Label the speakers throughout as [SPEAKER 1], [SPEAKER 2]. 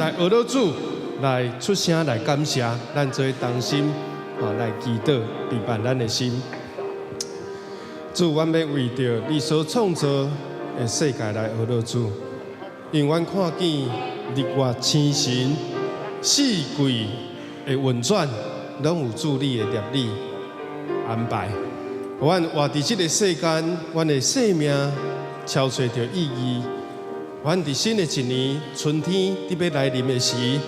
[SPEAKER 1] 來呵咾主，來出聲來感謝，咱做同心啊來祈禱，預備咱的心。主，阮欲為著你所創造的世界來呵咾主，因為阮看見日月星辰四季的運轉，攏有主你的攝理安排。阮活佇這個世間，阮的生命超揣著意義。阮佇新的一年春天佇欲來臨的時，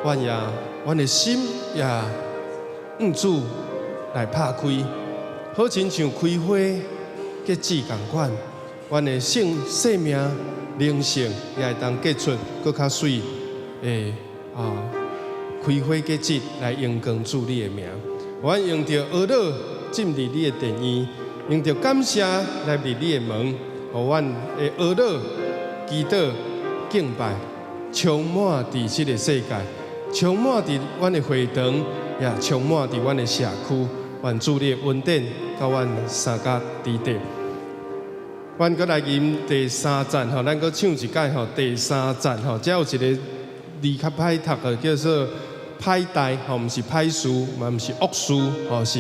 [SPEAKER 1] 阮的心也向主來拍開，好親像開花結籽仝款，阮的生命靈性也會當結出閣較媠的啊開花結籽來榮光主你的名。阮用著呵咾進入你的殿院，用著感謝來入你的門，予阮的呵咾祈禱敬拜充滿佇這個世界，充滿佇阮的會堂，也充滿佇阮的社區。願主你的恩典佮阮相佮佇底。阮閣來吟第三節吼，咱閣唱一擺吼，第三節吼，這有一個字較歹讀的，叫做歹代吼，毋是歹事，嘛毋是惡事，吼，是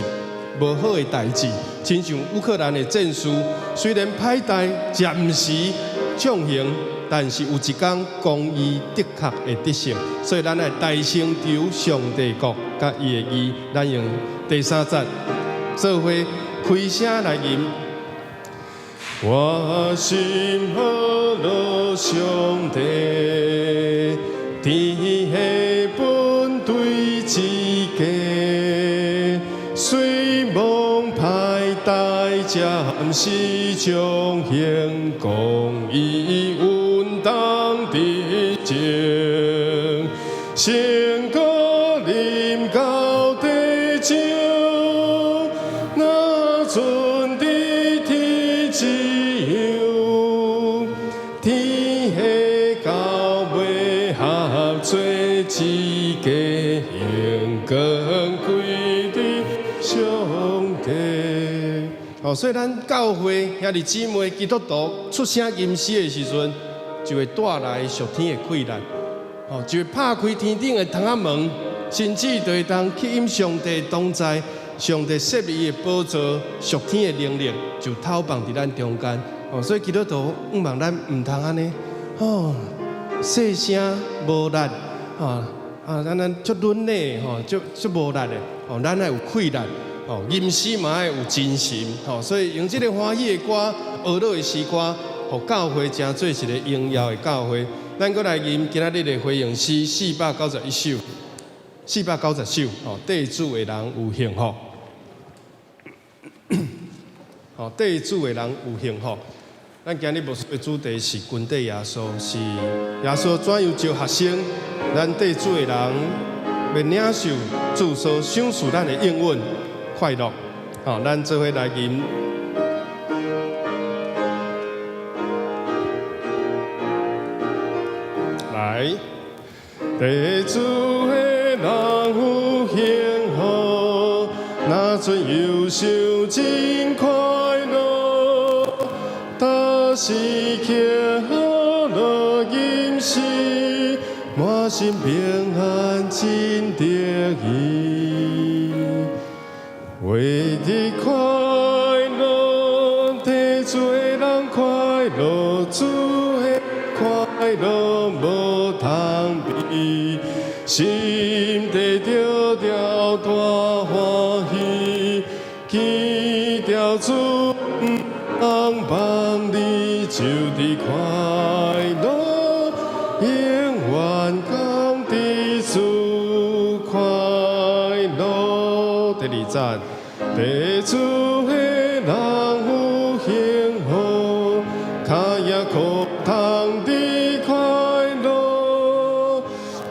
[SPEAKER 1] 無好的代誌。親像烏克蘭的戰事，雖然歹代暫時進行，但是有一天公義的確會得勝，所以咱愛大聲求上帝國佮伊的義。咱用第三節做伙開聲來吟。我心呵咾上帝，天下本對之家，雖蒙歹代，暫時將行公義穩當得勝，勝過臨到地上，若存佇天之佑，天下到尾合做一家，榮光歸佇上帝。哦，所以咱教會兄弟姊妹基督徒出聲吟詩的時陣，就會帶來屬天的氣力，哦，就會拍開天頂的窗仔門，甚至就會當吸引上帝同在，上帝設立的寶座，屬天的能力就透放佇咱中間。哦，所以基督徒向望咱毋通按呢，哦，細聲無力，吼啊，咱足軟的，吼，足足無力的，哦，咱愛有氣力。哦，吟詩嘛愛有精神，吼，所以用這個歡喜的歌、呵咾的詩歌，予教會成做一個榮耀的教會。咱閣來吟今仔日的回應詩491首，490首，吼，綴主的人有幸福，吼，綴主的人有幸福。咱今日牧師的主題是跟綴耶穌，是耶穌怎樣召學生，咱綴主的人欲領受主所賞賜咱的應允快樂，好，咱做伙來吟。來，綴主的人有幸福，若存憂愁真快樂，逐時刻呵咾吟詩，滿心平安真得意。為的快樂，綴主的人快樂，主的快樂無通比，心底著著大歡喜，記著主毋通放你，就佇快樂，永遠講佇主快樂。第二節，綴主的人有幸福，跤也可通佇快樂，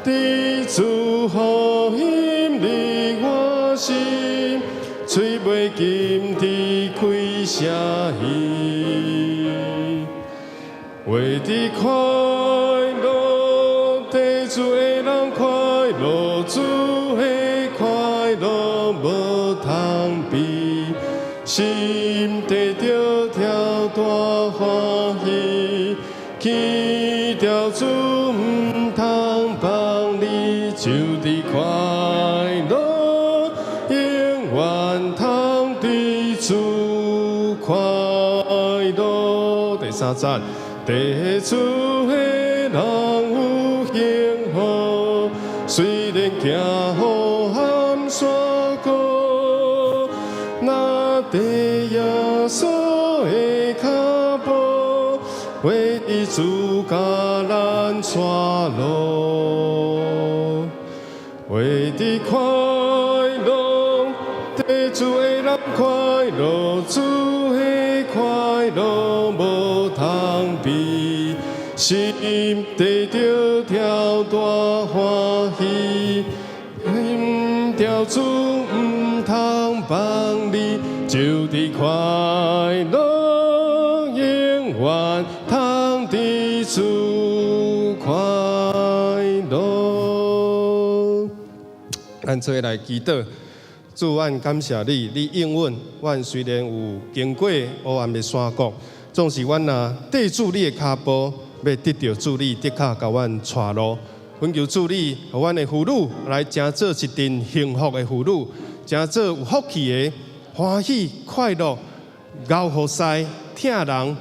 [SPEAKER 1] 佇主福音裡我心，喙袂禁佇開聲彼，為佇快樂，綴主的人快樂，主的快樂無通比，心底著跳大歡喜，記著主毋通放三節。佇主的人有幸福，雖然行雨含山谷，若綴耶穌的跤步，會佇主共咱帶路，會佇快樂，佇主的人快樂，主的快樂無通比，心得著跳大歡喜，心條主毋通放你，就佇快樂永遠通佇主快樂。咱做伙來祈禱。主，阮感謝你，你應允阮雖然有經過黑暗的山谷，總是阮若綴主你的跤步，欲得著主你的確共阮帶路。懇求主你，予阮的婦女來成做一陣幸福的婦女，成做有福氣的歡喜快樂、𠢕服侍、疼人、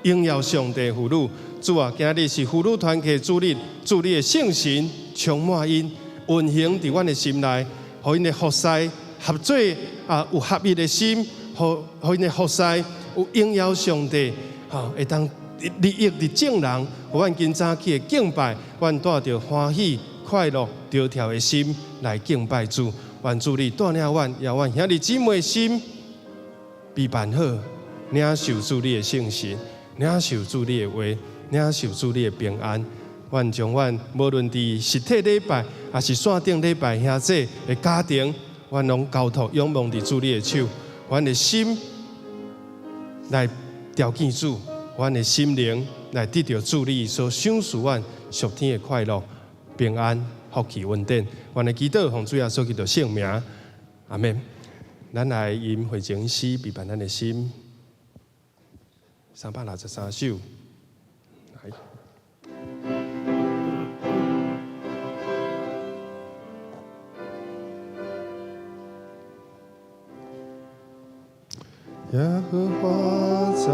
[SPEAKER 1] 榮耀上帝的婦女。主啊，今日是婦女團契主日，主你的聖神充滿𪜶，運行佇阮的心內，予𪜶的服侍合作啊，有合一的心，予𪜶的服侍有榮耀上帝，吼，會當利益佇眾人，予阮今早起的敬拜，阮帶著歡喜、快樂、著跳的心來敬拜主。願主你帶領阮，也阮兄弟姊妹心備辦好，領受主你的聖神，領受主你的話，領受主你的平安。願將阮無論佇實體禮拜，抑是線頂禮拜兄弟的家庭，阮攏交託仰望佇主你的手，阮的心來朝見主，阮的心靈來得著主你所賞賜阮屬天的快樂、平安、福氣、恩典。阮的祈禱奉主耶穌基督聖名，阿們。咱來吟回前詩，備辦咱的心，363首。來。耶和華早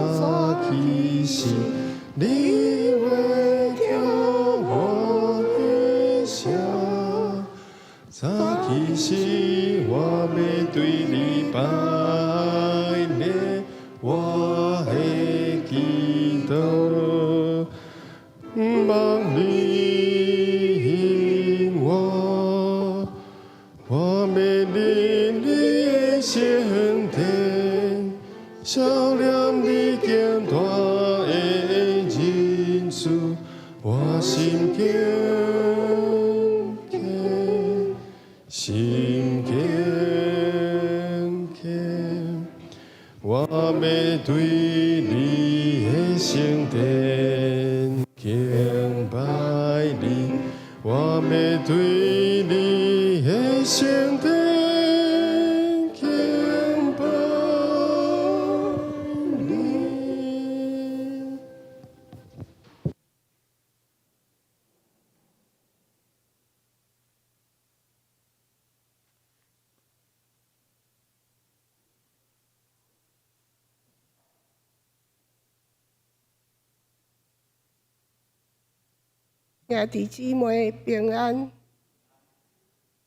[SPEAKER 1] 起時，你會聽我的聲。早起時，我欲對你拜年，我的祈禱，望你應我，我欲入你的聖殿。曉念你堅大的仁慈，我心堅強，心堅強。我欲對你的聖殿敬拜你，我欲對你的聖殿敬拜你。
[SPEAKER 2] 兄弟姊妹平安。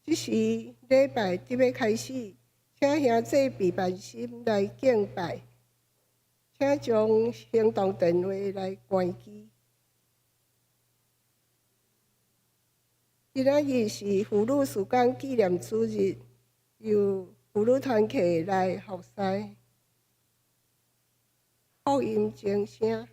[SPEAKER 2] 這時禮拜得欲開始，請兄弟備辦心來敬拜，請將行動電話來關機。今仔日是婦女事工紀念主日，由婦女團契來服侍，福音鐘聲。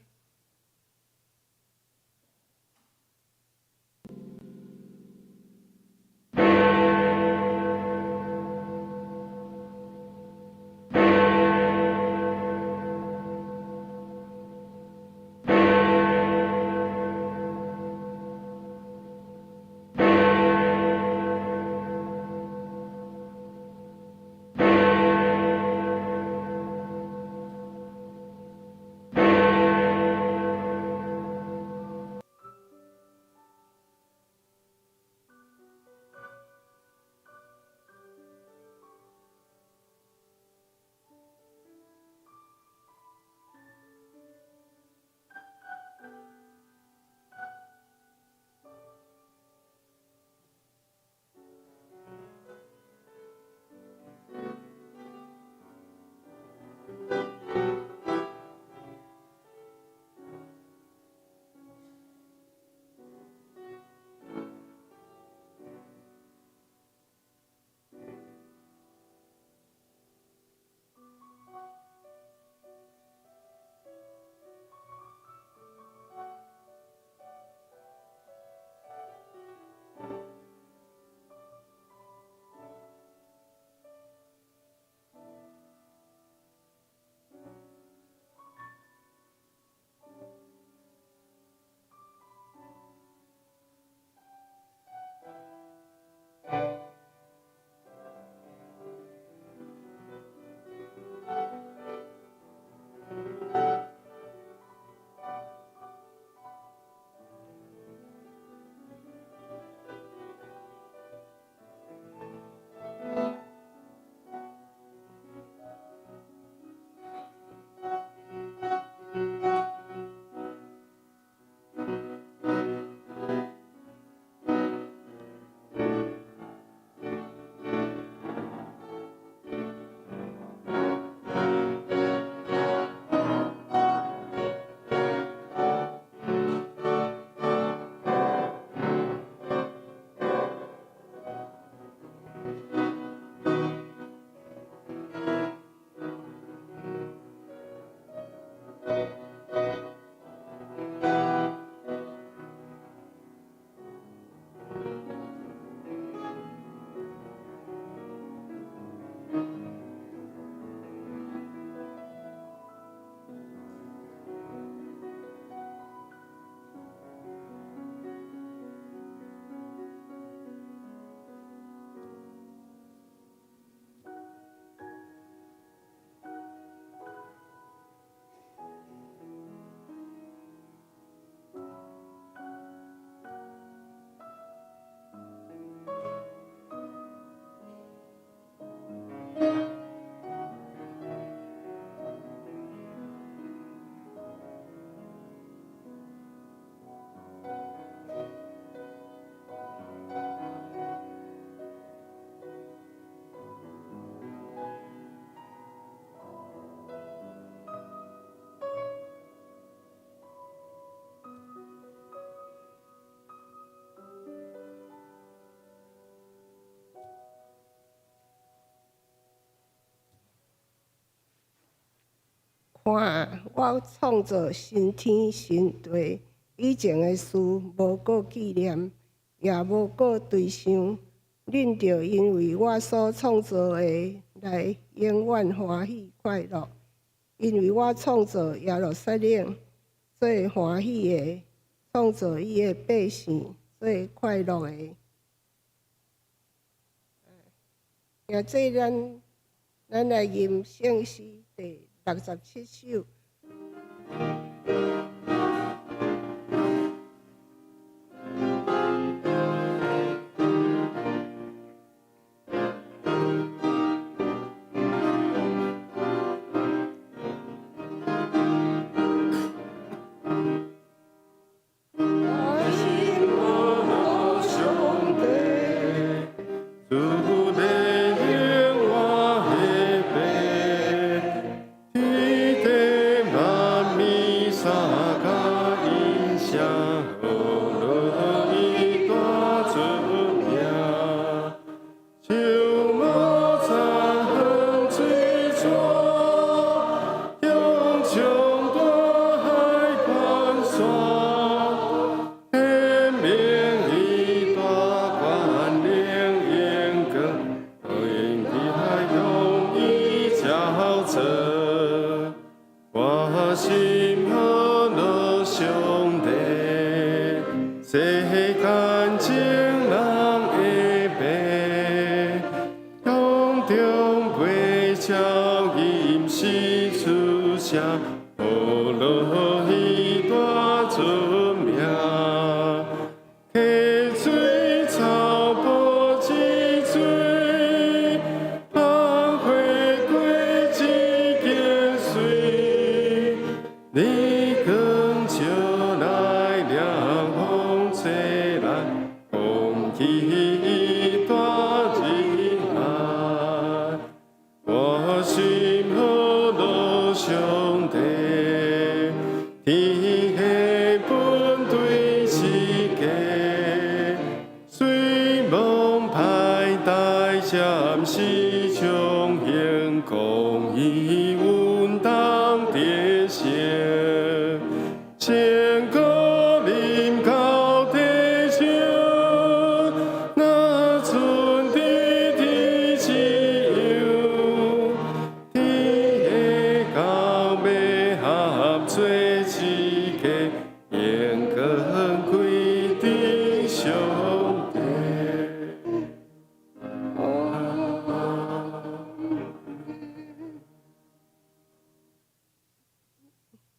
[SPEAKER 2] 看啊，我創造新天新地，以前的事無閣紀念，也無閣追想。恁著因為我所創造的來永遠歡喜快樂，因為我創造耶路撒冷做歡喜的，創造伊的百姓做快樂的。現在咱來吟聖詩第67首。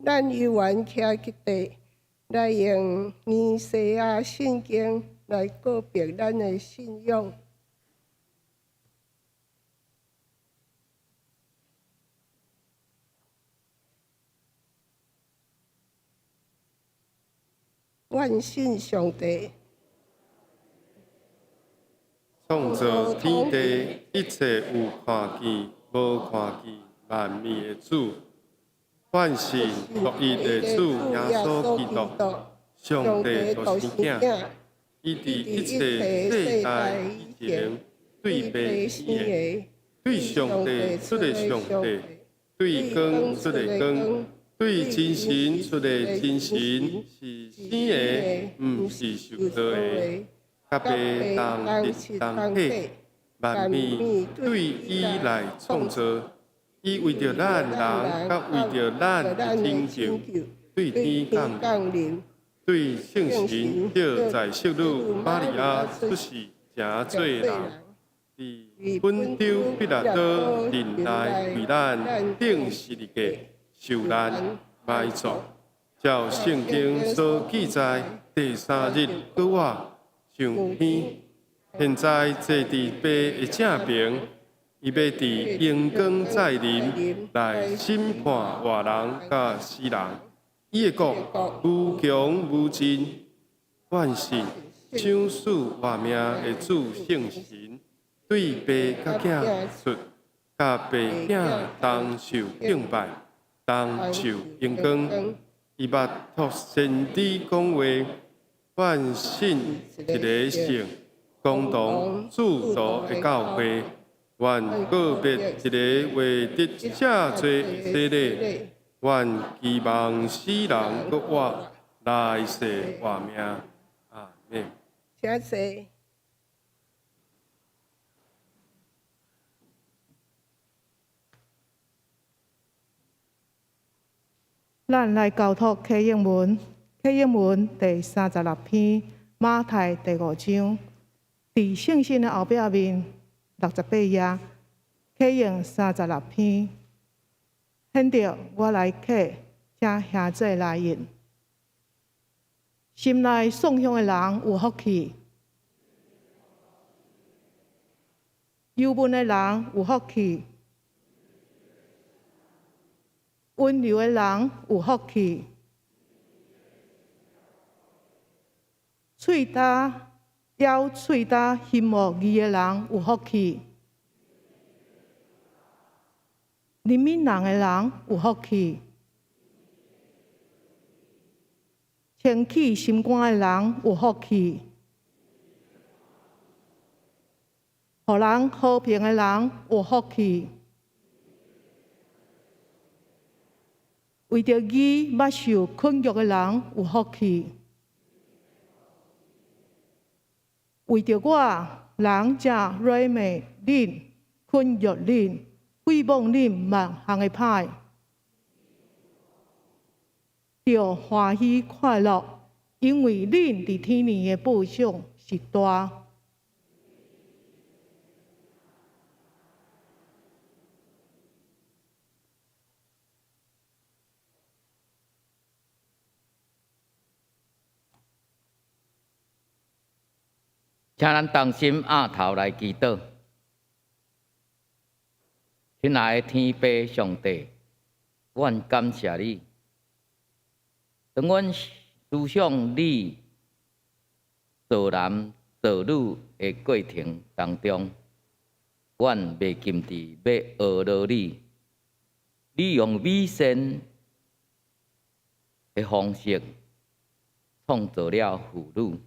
[SPEAKER 2] 咱猶原徛佇地，來用尼西亞信經來告白咱的信仰。願信上帝，
[SPEAKER 1] 創造天地一切有看見、無看見萬物的主。願信獨一的主耶穌基督，上帝獨生子，伊佇一切世代以前對父生的，對上帝出的上帝，對光出的光，對真神出的真神，是生的，毋是受造的，佮父同質同體，萬物對伊來創造。伊為著咱人，佮為著咱的拯救，對天降臨，對聖神藉在聖女瑪利亞出世成做人，佇本丟彼拉多任內為咱釘十字架受難埋葬，照聖經所記載，第三日閣活上天，現在坐佇父的正爿。伊欲佇榮光再臨來審判活人佮死人，伊的國無窮無盡。願信賞賜活命的主聖神，對父佮囝出，佮父囝同受敬拜，同受榮光。伊捌託先知講話，願信一个聖共同主徒的教會。願告別一个為得赦罪的洗禮，阮期望死人閣活，來世活命。阿們。
[SPEAKER 2] 請坐。
[SPEAKER 3] 咱來交託啟應文，啟應文第36篇，馬太第五章，佇聖經的後壁面68頁，啟應三十六篇。現在我來啟，請兄姊來應。心內喪向的人有福氣，憂悶的人有福氣，溫柔的人有福氣，喙焦枵喙焦欣慕義的人有福氣，憐憫人的人有福氣，清氣心肝的人有福氣，予人和平的人有福氣，為著義捌受困辱的人有福氣，為著我人正辱罵恁、困辱恁、誹謗恁萬項的歹，著歡喜快樂，因為恁佇天裡的報賞是大。
[SPEAKER 4] 請咱同心徼頭來祈禱。親愛的天父上帝，阮感謝你。當阮思想你造男造女的過程當中，阮袂禁止欲學落你。你用美善的方式創造了婦女。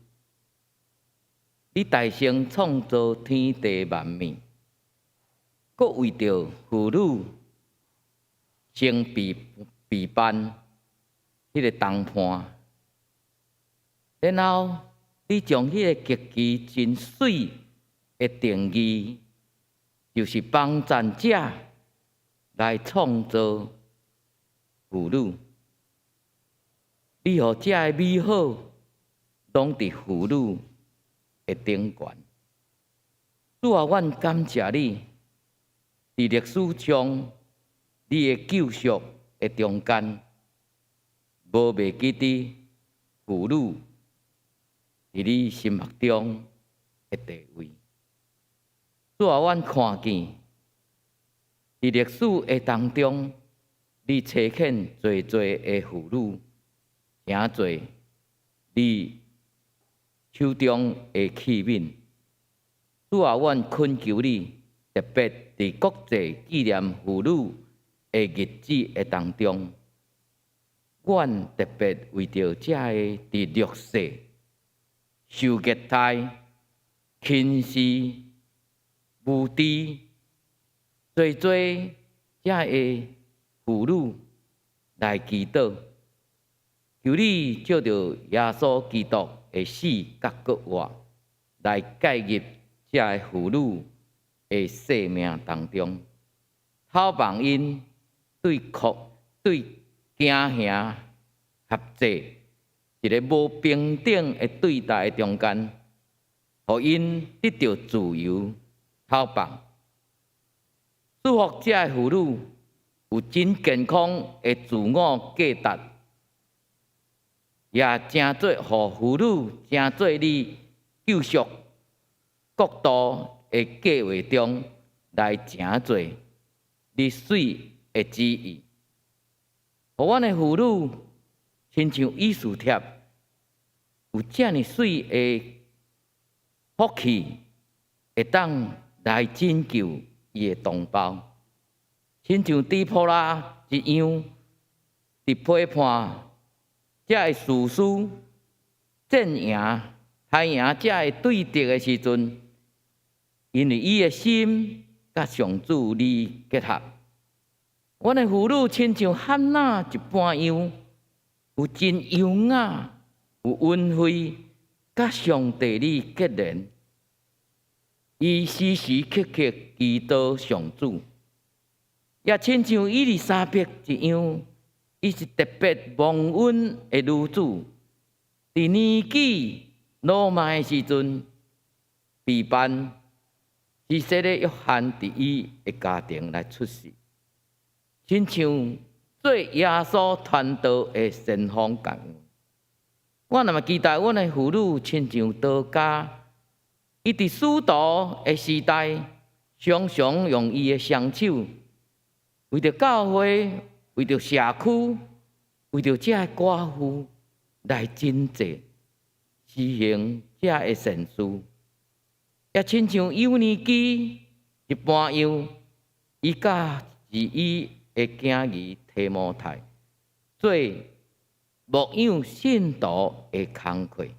[SPEAKER 4] 你大成創造天地萬物，閣為著婦女先備辦彼个同伴，然後你將彼個極其真媠的定義，就是幫贊者來創造婦女，你予這个美好攏佇婦女的頂懸。主啊，阮感謝你，佇歷史上，你的救贖的中間，無袂記得婦女佇你心目中的地位。主啊，阮看見佇歷史的當中，你差遣濟濟的婦女，成做你手中的器皿。主啊，阮懇求你，特別佇國際紀念婦女的日子的當中，阮特別為著這个佇弱勢、受虐待、輕視、無知、濟濟這个婦女來祈禱，求你藉著耶穌基督的死佮復活，來介入這个婦女的生命當中，透望𪜶對哭、對驚嚇、合制一个無平等的對待的中間，予𪜶得著自由、透放。祝福這个婦女有真健康的自我價值，也成做予婦女成做你救贖國度的計劃中來成做你媠的旨意。予阮的婦女親像以斯帖有遮爾媠的福氣，會當來拯救伊的同胞，親像底波拉一樣，佇批判這个士師陣營歹贏這个對敵的時陣，因為伊的心佮上主你結合，阮的婦女親像漢娜一般樣，有真優雅，有恩惠，佮上帝你結連。伊時時刻刻祈禱上主，也親像伊麗莎白一樣，伊是特別蒙恩的女子。佇年紀老邁的時陣，被辦施洗的約翰佇伊的家庭來出世，親像做耶穌傳道的先鋒仝。我若嘛期待阮的婦女親像多加，伊佇使徒的時代，常常用伊的雙手，為著教會、為著社區、為著這个寡婦來賑濟施行這个善事，也親像友尼基一般樣，伊佮是伊的囝兒提摩太做牧養信徒的工課。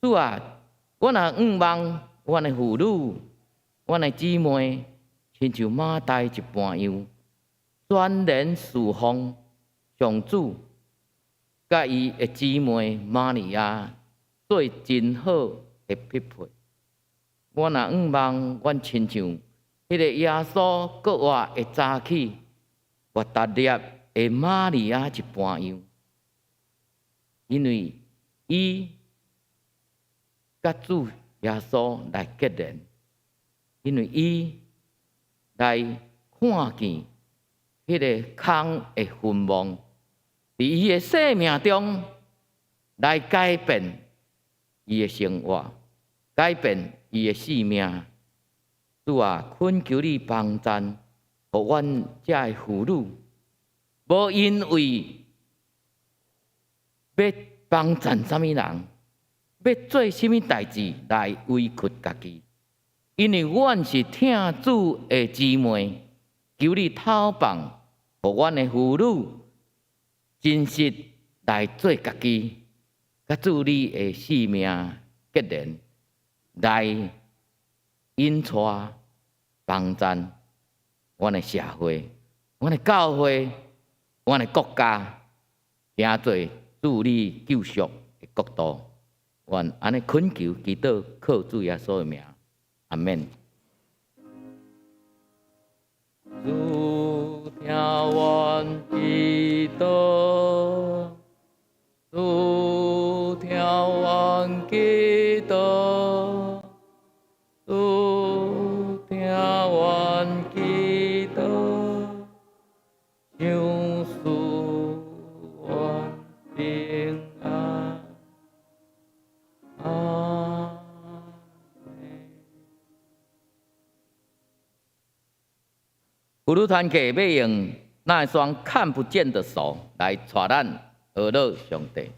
[SPEAKER 4] 主啊，我若向望阮的婦女、阮的姊妹，親像馬大一般樣，全然侍奉上主，佮伊的姊妹瑪利亞做真好的匹配。我若向望，阮親像彼个耶穌復活的早起，抹達肋的瑪利亞一般樣，因為伊佮主耶穌來結連，因為伊來看見彼个空的墳墓，佇伊的生命中來改變伊的生活，改變伊的性命。主啊，懇求你幫贊，予阮這个婦女，無因為欲幫贊啥物人，欲做啥物代誌來委屈家己，因為阮是疼主的姊妹，求你透放，予阮的婦女真實來做家己，佮主你的性命結連，來引帶幫贊阮的社會、阮的教會、阮的國家，成做主你救贖的國度。阮按呢懇求祈禱，靠主耶穌的名，阿們。主聽阮祈禱，主聽阮祈禱，主聽阮祈禱，賞賜阮平安。阿們。婦女團契欲用那一雙看不見的手來帶咱學樂上帝。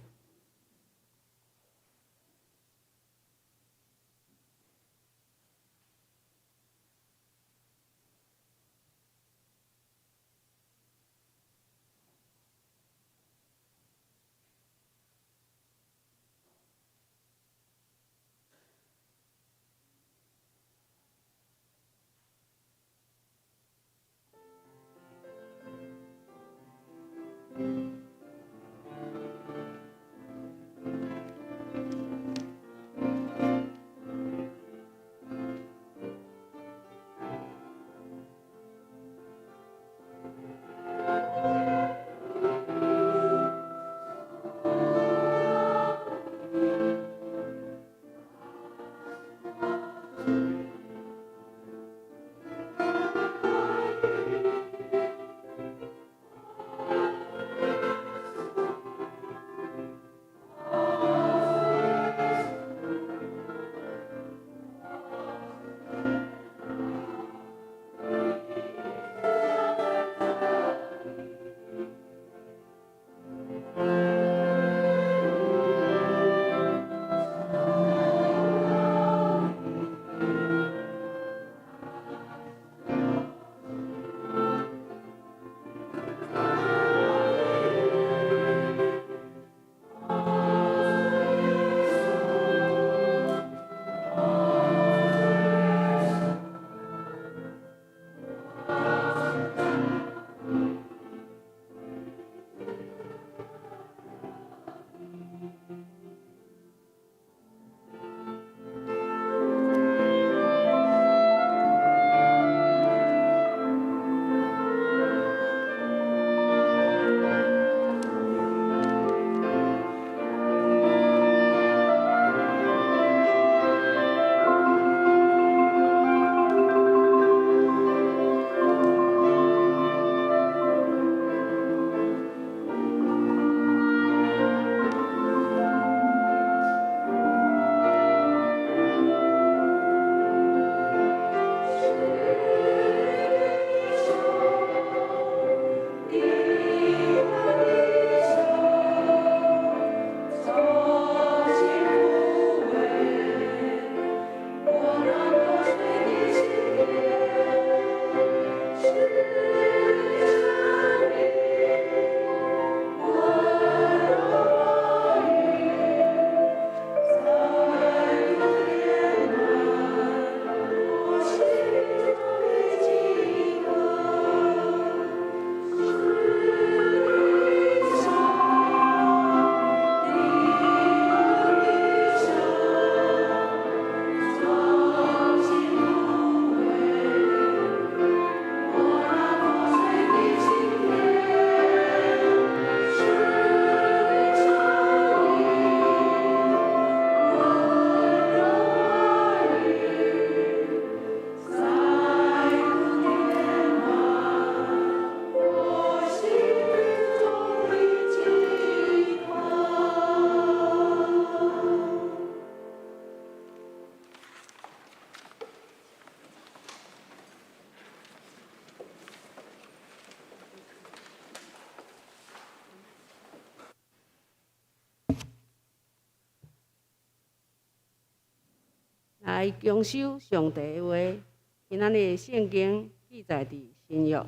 [SPEAKER 5] 來強守上帝的話。今仔日的聖經記載佇新約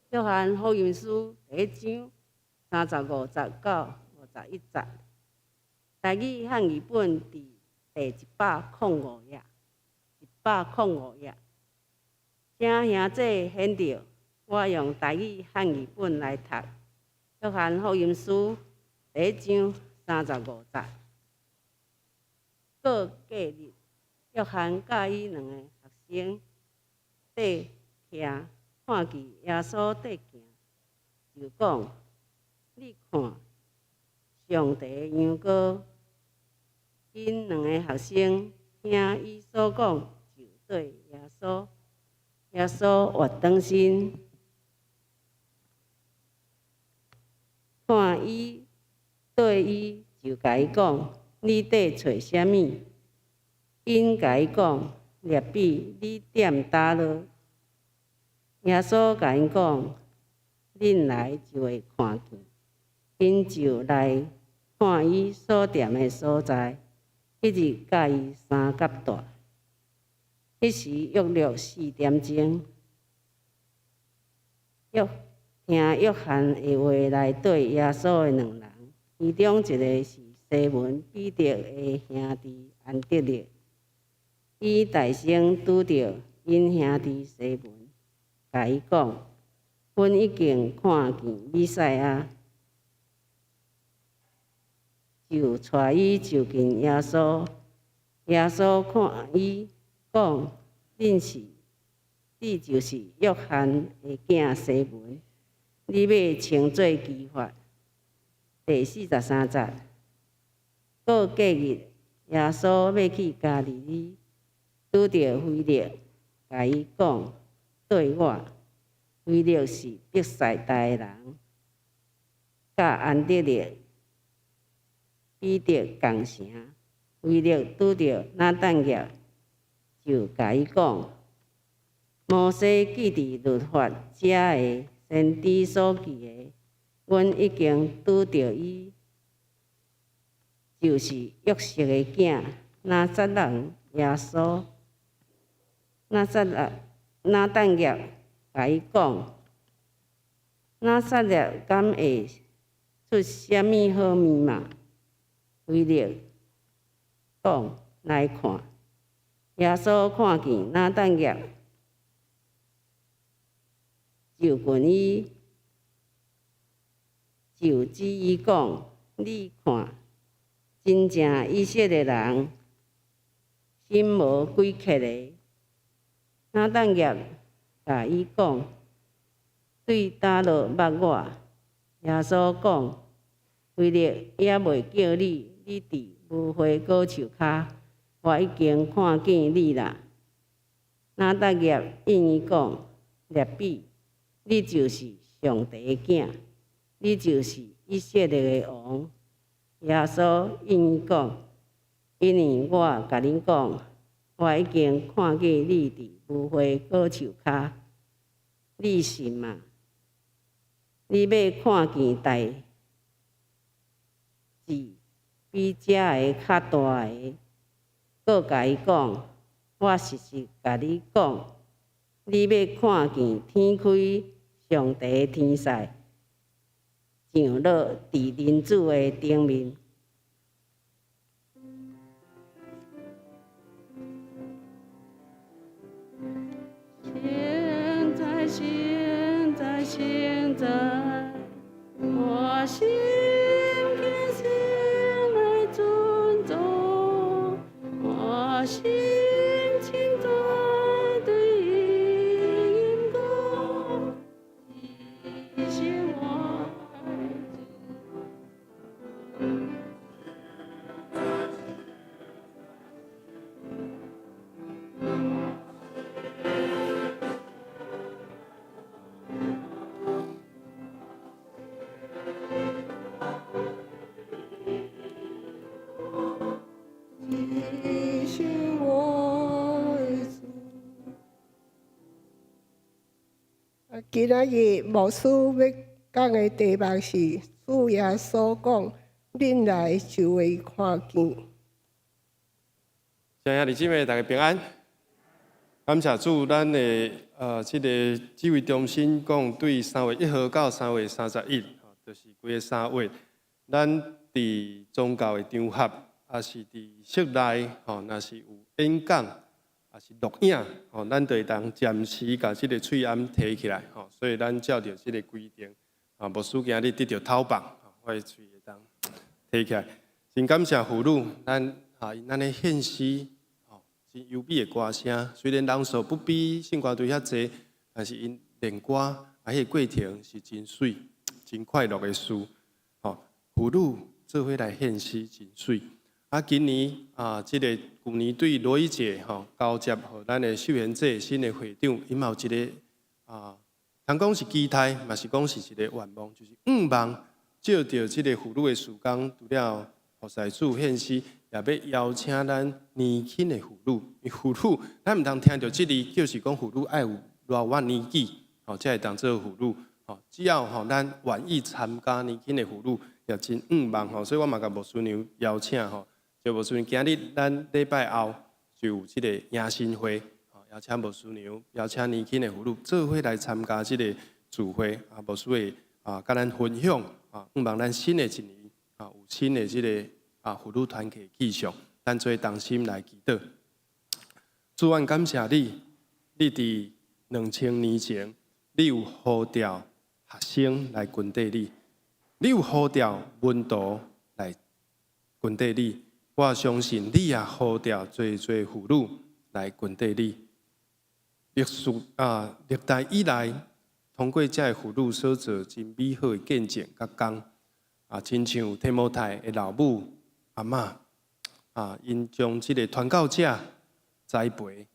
[SPEAKER 5] 約翰福音書第一章35節到51節，台語漢語本佇第105頁，105頁。請兄弟顯著，我用台語漢語本來讀約翰福音書第一章三十五節。過隔日，約翰佮伊兩個學生綴徛，看見耶穌綴行，就講：你看，上帝的羊羔。𪜶兩个學生聽伊所講，就綴耶穌。耶穌倚轉身，看伊綴伊，就共伊講：你綴揣啥物？𪜶共伊講：辣彼，你踮佗落？耶穌共𪜶講：恁來就會看見。𪜶就來看伊所踮的所在，彼日佮伊相佮蹛。彼時約略4點鐘，約聽約翰的話來綴耶穌的兩人，其中一个是西門彼得的兄弟安德烈。伊大聲拄著𪜶兄弟西門，共伊講：阮已經看見彌賽亞，就帶伊就近耶穌。耶穌看伊講：恁是，你就是約翰的囝西門，你欲稱做基法。第43節，過隔日，耶穌欲去加利利，拄著腓力，共伊講：綴我。腓力是伯賽大的人，佮安德烈、彼得仝城。腓力拄著拿但業，就共伊講：摩西記佇律法遮的先知所記的，阮已經拄著伊，就是約瑟的囝拿撒勒人耶穌。拿撒勒拿但業共伊講：拿撒勒敢會出啥物好物嗎？腓力講：來看。耶穌看見拿但業，就近伊，就指伊講：你看，真正以色列人，心無詭譎的。拿但業共伊講：對佗落捌我？耶穌講：腓力猶未叫你，你佇無花果樹跤，我已經看見你啦。拿但業應伊講：辣彼，你就是上帝的囝，你就是以色列的王。耶穌應伊講：因為我共恁講，我已經看見你佇無花果樹跤，你信嗎？你欲看見代誌比這个較大的。閣共伊講：我實實共你講，你欲看見天開，上帝的天使降落佇人子的頂面。現在，現在，現在，我心虔誠來尊重，我心情在對音歌，謝謝我愛主。
[SPEAKER 2] 你是我的主。今仔日牧師欲講的題目是主耶穌講：恁來就會看見。
[SPEAKER 1] 親愛的姊妹，大家平安。感謝主，咱的這个指揮中心講，對3月1號到3月31，就是規个3月，咱佇宗教的場合，抑是佇室內，吼，若是有演講，抑是錄影，吼，咱就會當暫時共這个喙罨提起來，吼，所以咱照著這个規定，啊，牧師今日得著頭縛，我的喙會當提起來。真感謝婦女，咱啊，𪜶按呢獻詩。真優美的歌聲，雖然人數不比聖歌隊遐濟，但是𪜶練歌啊，彼個過程是真媠、真快樂的事。吼，婦女做伙來獻詩真媠。啊，今年啊，這个舊年對羅伊姐吼交接予咱的秀賢姐新的會長，𪜶嘛有一個啊，通講是期待，嘛是講是一個願望，就是向望借著這個婦女的事工，除了服侍主獻詩，也欲邀請咱年輕的婦女，因為婦女，咱毋通聽著這字，就是講婦女愛有偌偌年紀，吼，才會當做婦女。吼，只要吼咱願意參加年輕的婦女，也真向望吼。所以我嘛共牧師娘邀請吼，就牧師娘今日咱禮拜後就有這個迎新會，吼，邀請牧師娘，邀請年輕的婦女做伙來參加這個聚會，啊，牧師會啊，共咱分享啊，向望咱新的一年啊，有新的這个啊，婦女團契氣象，咱做同心來祈禱。主，阮感謝你，你佇2000年前，你有呼召學生來跟綴你，你有呼召門徒來跟綴你。我相信你也呼召濟濟婦女來跟綴你。歷史啊，歷代以來，通過這个婦女所做真美好的見證佮工，啊，親像提摩太的老母阿嬤啊，𪜶將這個傳教者栽培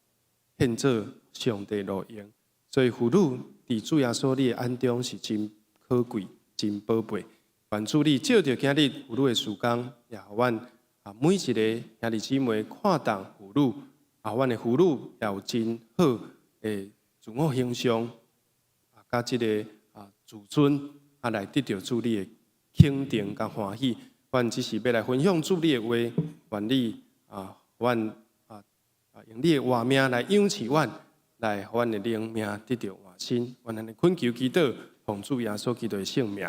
[SPEAKER 1] 獻做上帝路用，所以婦女佇主耶穌你的眼中是真可貴、真寶貝。願主你藉著今日婦女的事工，也予阮啊每一个兄弟姊妹看重婦女，啊，阮的婦女也有真好的自我形象，啊，佮這个啊自尊啊，來得著主你的肯定佮歡喜。阮只是欲來分享主你的話，願你啊，阮啊用你的活命來養飼阮，來予阮的靈命得著活新。阮按呢懇求祈禱，奉主耶穌基督的聖名，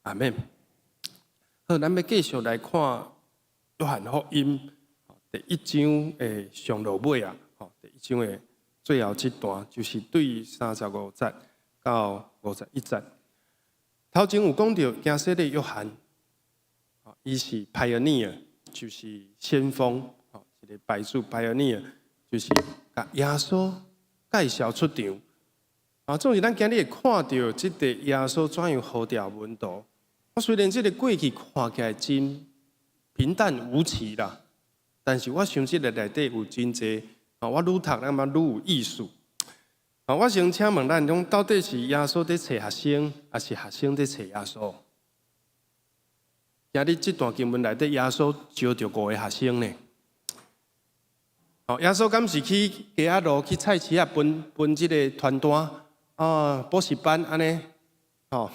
[SPEAKER 1] 阿們。好，咱欲繼續來看約翰福音第一章的上落尾啊，吼，第一章的最後這段，就是對35節到51節。頭前有講著，行洗禮約翰。伊是 pioneer，就是先鋒，吼，一个牌子 pioneer，就是共耶穌介紹出場。啊，總是咱今日會看著這个耶穌怎樣呼召門徒。我雖然這个過去看起來真平淡無奇啦，但是我想這个內底有真濟，啊，我愈讀感覺愈有意思。啊，我先請問咱講，到底是耶穌佇揣學生，抑是學生佇揣耶穌？今日這段經文內底，耶穌招著五个學生呢。哦，耶穌敢是去街仔路去菜市仔分分這个傳單啊，補習班按呢？吼，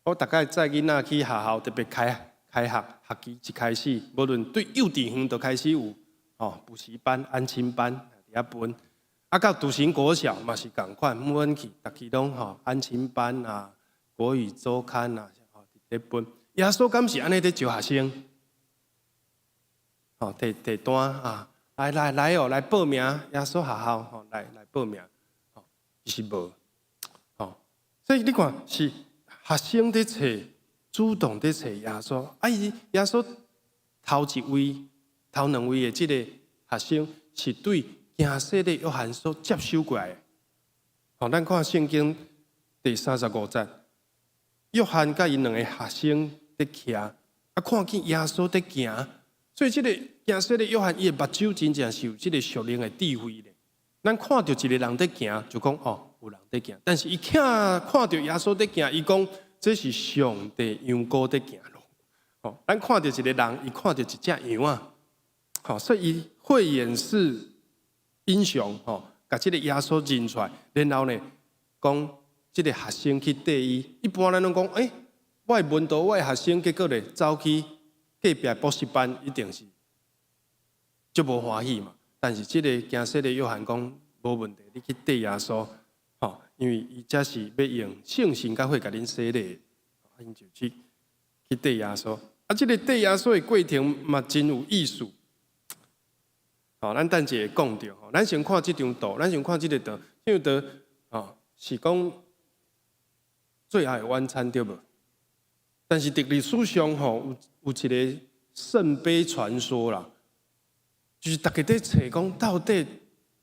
[SPEAKER 1] 我逐擺載囡仔去學校，特別開開學學期一開始，無論對幼稚園就開始有吼補習班、安親班佇遐分。啊，到篤行國小嘛是仝款，阮去逐期攏吼安親班啊、國語週刊啊，吼佇咧分。耶穌敢是按呢佇招學生？吼，提提單啊，來來來哦，來報名耶穌學校吼，來來報名，吼，其實無，吼，所以你看是學生佇揣，主動佇揣耶穌，啊伊耶穌頭一位、頭兩位的這个學生是對行洗禮約翰所接收過來的。吼，咱看聖經第三十五節，約翰佮𪜶兩个學生佇徛，啊，看見耶穌佇行，所以這个行洗禮約翰伊的目睭真正是有這个屬靈的智慧的。咱看著一个人佇行，就講哦，有人佇行，但是伊看看著耶穌佇行，伊講這是上帝羊羔佇行路。吼，咱看著一个人，伊看著一隻羊仔，吼，所以伊慧眼識英雄，吼，共這个耶穌認出來，然後呢，講這个學生去綴伊。一般咱攏講，欸，我的門徒，我的學生，結果咧走去隔壁補習班，一定是足無歡喜嘛。但是這个行洗禮約翰講無問題，你去綴耶穌，吼，因為伊才是欲用聖神佮火共恁洗禮，𪜶就去綴耶穌。啊，這个綴耶穌的過程嘛真有意思。吼，咱等一下會講著吼，咱先看這張圖，咱先看這个圖，這張圖吼是講最後的晚餐對無？但是佇歷史上吼有一个聖杯傳說啦，就是逐家佇揣講到底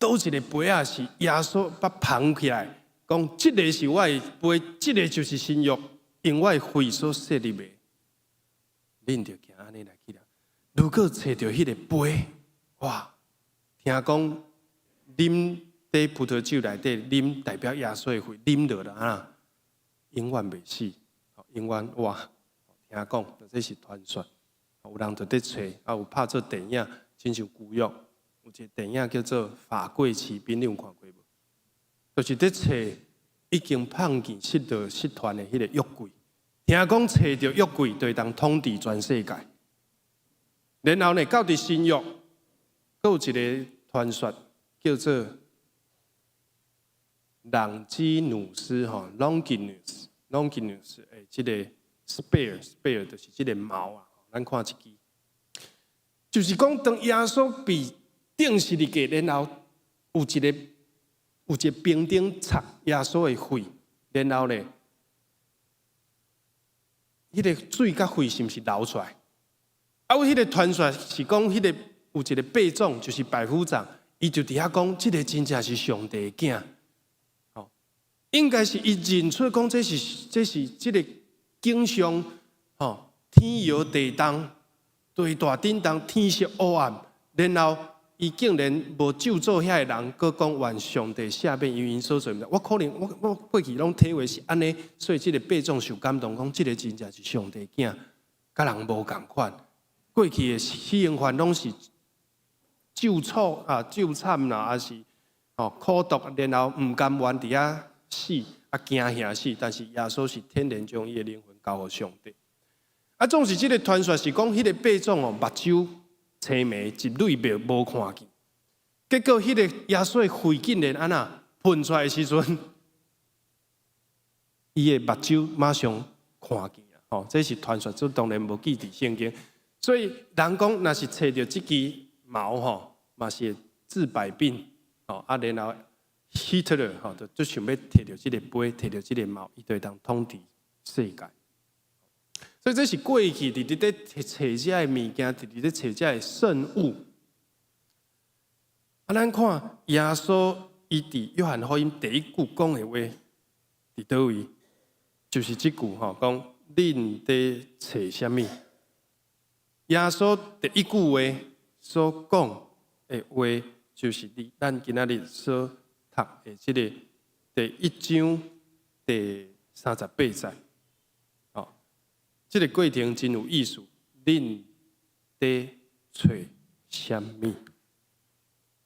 [SPEAKER 1] 佗一个杯仔是耶穌把捧起來，講這个是我的杯，這个就是新約，用我的血所設立的。恁就行按呢來去啦。如果揣著彼个杯，哇！聽講啉佇葡萄酒內底啉代表耶穌的血，啉落啦啊，永遠袂死，永遠活。聽講這是傳說，有人就佇揣，啊有拍做電影，親像舊約有一个電影叫做《法櫃奇兵》，你有看過無？就是佇揣已經碰見失落失傳的彼個約櫃，聽講揣著約櫃就會當統治全世界。然後呢，到佇新約，閣有一个傳說叫做朗基努斯吼，Longinus，Longinus 的這个 spear，spear 就是這个矛啊。咱看這支，就是講當耶穌被釘十字架，然後有一个兵丁插耶穌的血，然後呢，彼个水佮血是毋是流出來？啊，有彼个傳說是講，彼个有一个百總，就是百夫長，伊就佇遐講，這个真正是上帝的囝，吼，應該是伊認出講這是這个景象，吼，天搖地動，地大震動，天色烏暗，然後伊竟然無咒詛遐个人，閣講願上帝赦免，因為𪜶所做的。我可能我過去攏體會是按呢，所以這个百總受感動，講這个真正是上帝囝，佮人無仝款。過去的死刑犯攏是咒詛啊、咒慘啦，抑是吼苦毒，然後毋甘願佇遐死，啊驚嚇死。但是耶穌是天然將伊的靈魂交予上帝。啊，總是這个傳說是講，彼个百總哦，目睭青盲，一蕊無看見。結果，彼個耶穌的血竟然按怎噴出來的時陣，伊的目睭馬上看見啊！吼，這是傳說，這當然無記佇聖經。所以人講，若是揣著這支矛吼，嘛是會治百病。吼啊，然後希特勒吼，就想欲提著這个杯，提著這个矛，伊就會當統治世界。所以這是過去佇佇咧揣這个物件，佇佇咧揣這个聖物。啊，咱看耶穌伊佇約翰福音第一句講的話，佇佗位？就是這句吼，講恁佇揣啥物？耶穌第一句話所講的話，就是佇咱今仔日所讀的這个第一章第三十八節。哦，這个過程真有意思。恁佇揣啥物？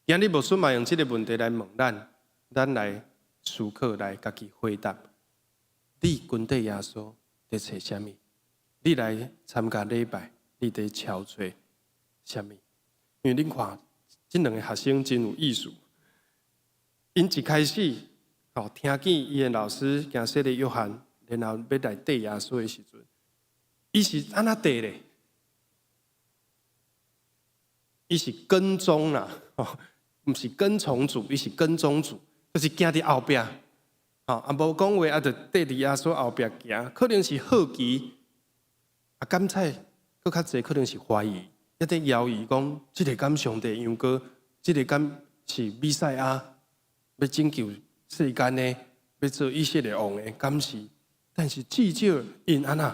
[SPEAKER 1] 今日牧師嘛用這个問題來問咱，咱來思考，來家己回答。你跟綴耶穌佇揣啥物？你來參加禮拜，你佇朝揣啥物？因為恁看，這兩个學生真有意思。𪜶一開始，吼聽見伊的老師行洗禮約翰，然後欲來綴耶穌的時陣，伊是按怎綴咧？伊是跟蹤啦，吼，毋是跟從主，伊是跟蹤主，就是行佇後壁，吼，啊無講話，啊就綴佇耶穌後壁行，可能是好奇，啊敢猜，閣較濟可能是懷疑，抑佇猶豫講，這个敢上帝羊羔，這个敢是彌賽亞，欲拯救世間的，欲做以色列王的，敢是？但是至少𪜶按怎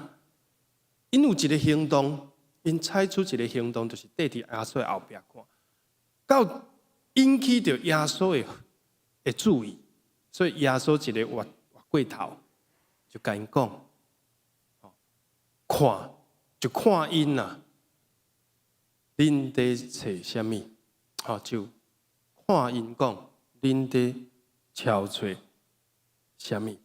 [SPEAKER 1] ？𪜶有一个行動，𪜶採取一个行動，就是綴佇耶穌後壁看，到引起著耶穌的注意，所以耶穌一个越過頭，就共𪜶講，看就看𪜶啦，恁佇揣啥物？吼，就看𪜶講，恁佇朝揣啥物？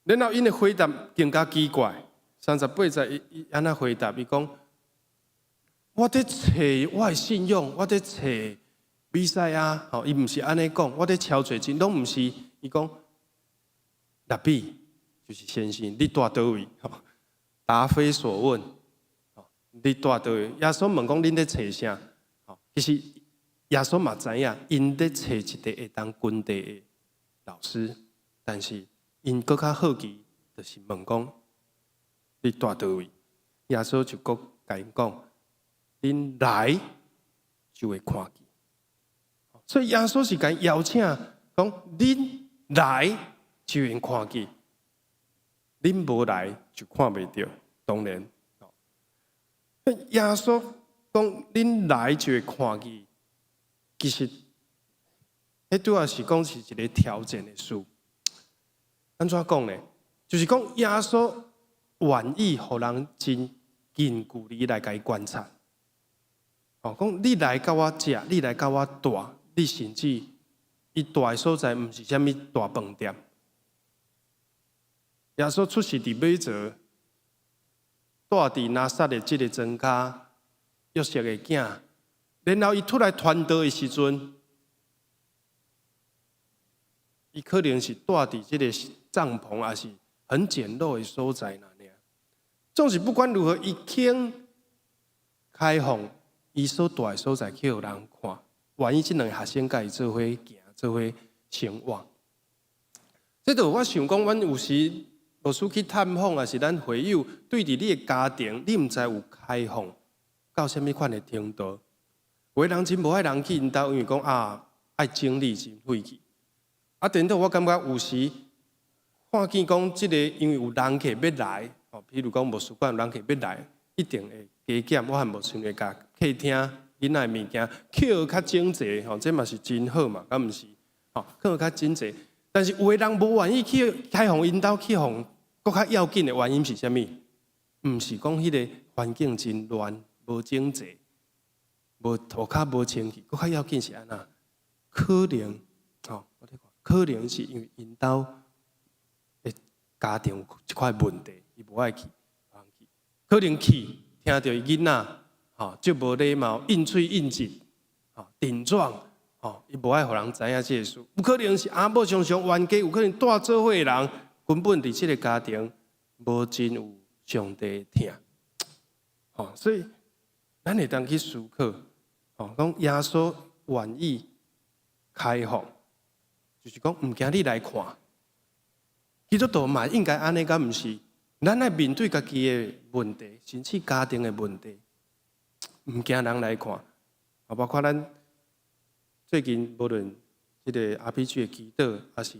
[SPEAKER 1] 然後𪜶的回答更加奇怪，三十八節伊按怎回答？伊講：我佇揣我的信仰，我佇揣彌賽亞，吼，伊毋是按呢講，我佇敲揣真，攏毋是。伊講，拉比就是先生，你蹛佗位？答非所問，你蹛佗位？耶穌問講，恁咧揣啥？其實耶穌嘛知影，𪜶咧揣一個會當跟綴的老師，但是𪜶閣較好奇，就是問講，你蹛佗位？耶穌就閣共𪜶講，恁來就會看見。所以耶穌是共邀請，講恁來就會看見，恁無來就看袂著。當然，耶穌講恁來就會看見，其實，彼拄仔是講是一个條件的事。按怎講呢？就是講耶穌願意予人真近距離來共伊觀察。哦，講你來佮我食，你來佮我蹛，你甚至伊蹛的所在毋是啥物大飯店。耶穌出世佇馬槽，蹛佇拿撒勒這个莊跤，約瑟的囝。然後伊出來傳道的時陣，伊可能是蹛佇這個帳篷，抑是很簡陋的所在爾。總是不管如何，伊肯開放伊所蹛的所在去予人看，願意這兩个學生佮伊做伙行，做伙生活。這就我想講，阮有時牧師去探訪，抑是咱會友對佇你的家庭，你毋知有開放到啥物款的程度。有的人真無愛人去𪜶兜，因為講啊，愛整理真費氣。啊，顛倒我感覺有時看見講這个，因為有人客欲來，哦，比如講牧師館有人客欲來，一定會加減。我和牧師會共客廳囡仔的物件抾較整齊，吼，這嘛是真好嘛，敢毋是？吼，抾較整齊。但是有的人無願意去開放𪜶兜去予閣較要緊的原因是啥物？毋是講彼个環境真亂、無整齊、無塗跤無清氣，閣較要緊是按怎？可能，吼，我咧看，可能是因為𪜶兜的家庭有一塊問題，伊無愛去，可能去聽著伊囡仔，吼，足無禮貌，應喙應舌，吼，頂撞，吼，伊無愛予人知影這个事。有可能是阿某常常冤家，有可能蹛做伙的人根本佇這个家庭無真有上帝疼，吼，所以咱會當去思考，吼，講耶穌願意開放，就是講毋驚你來看。基督徒嘛應該按呢，敢毋是？咱愛面對家己的問題，甚至家庭的問題，毋驚人來看。啊，包括咱最近無論這个 RPG 的祈禱，抑是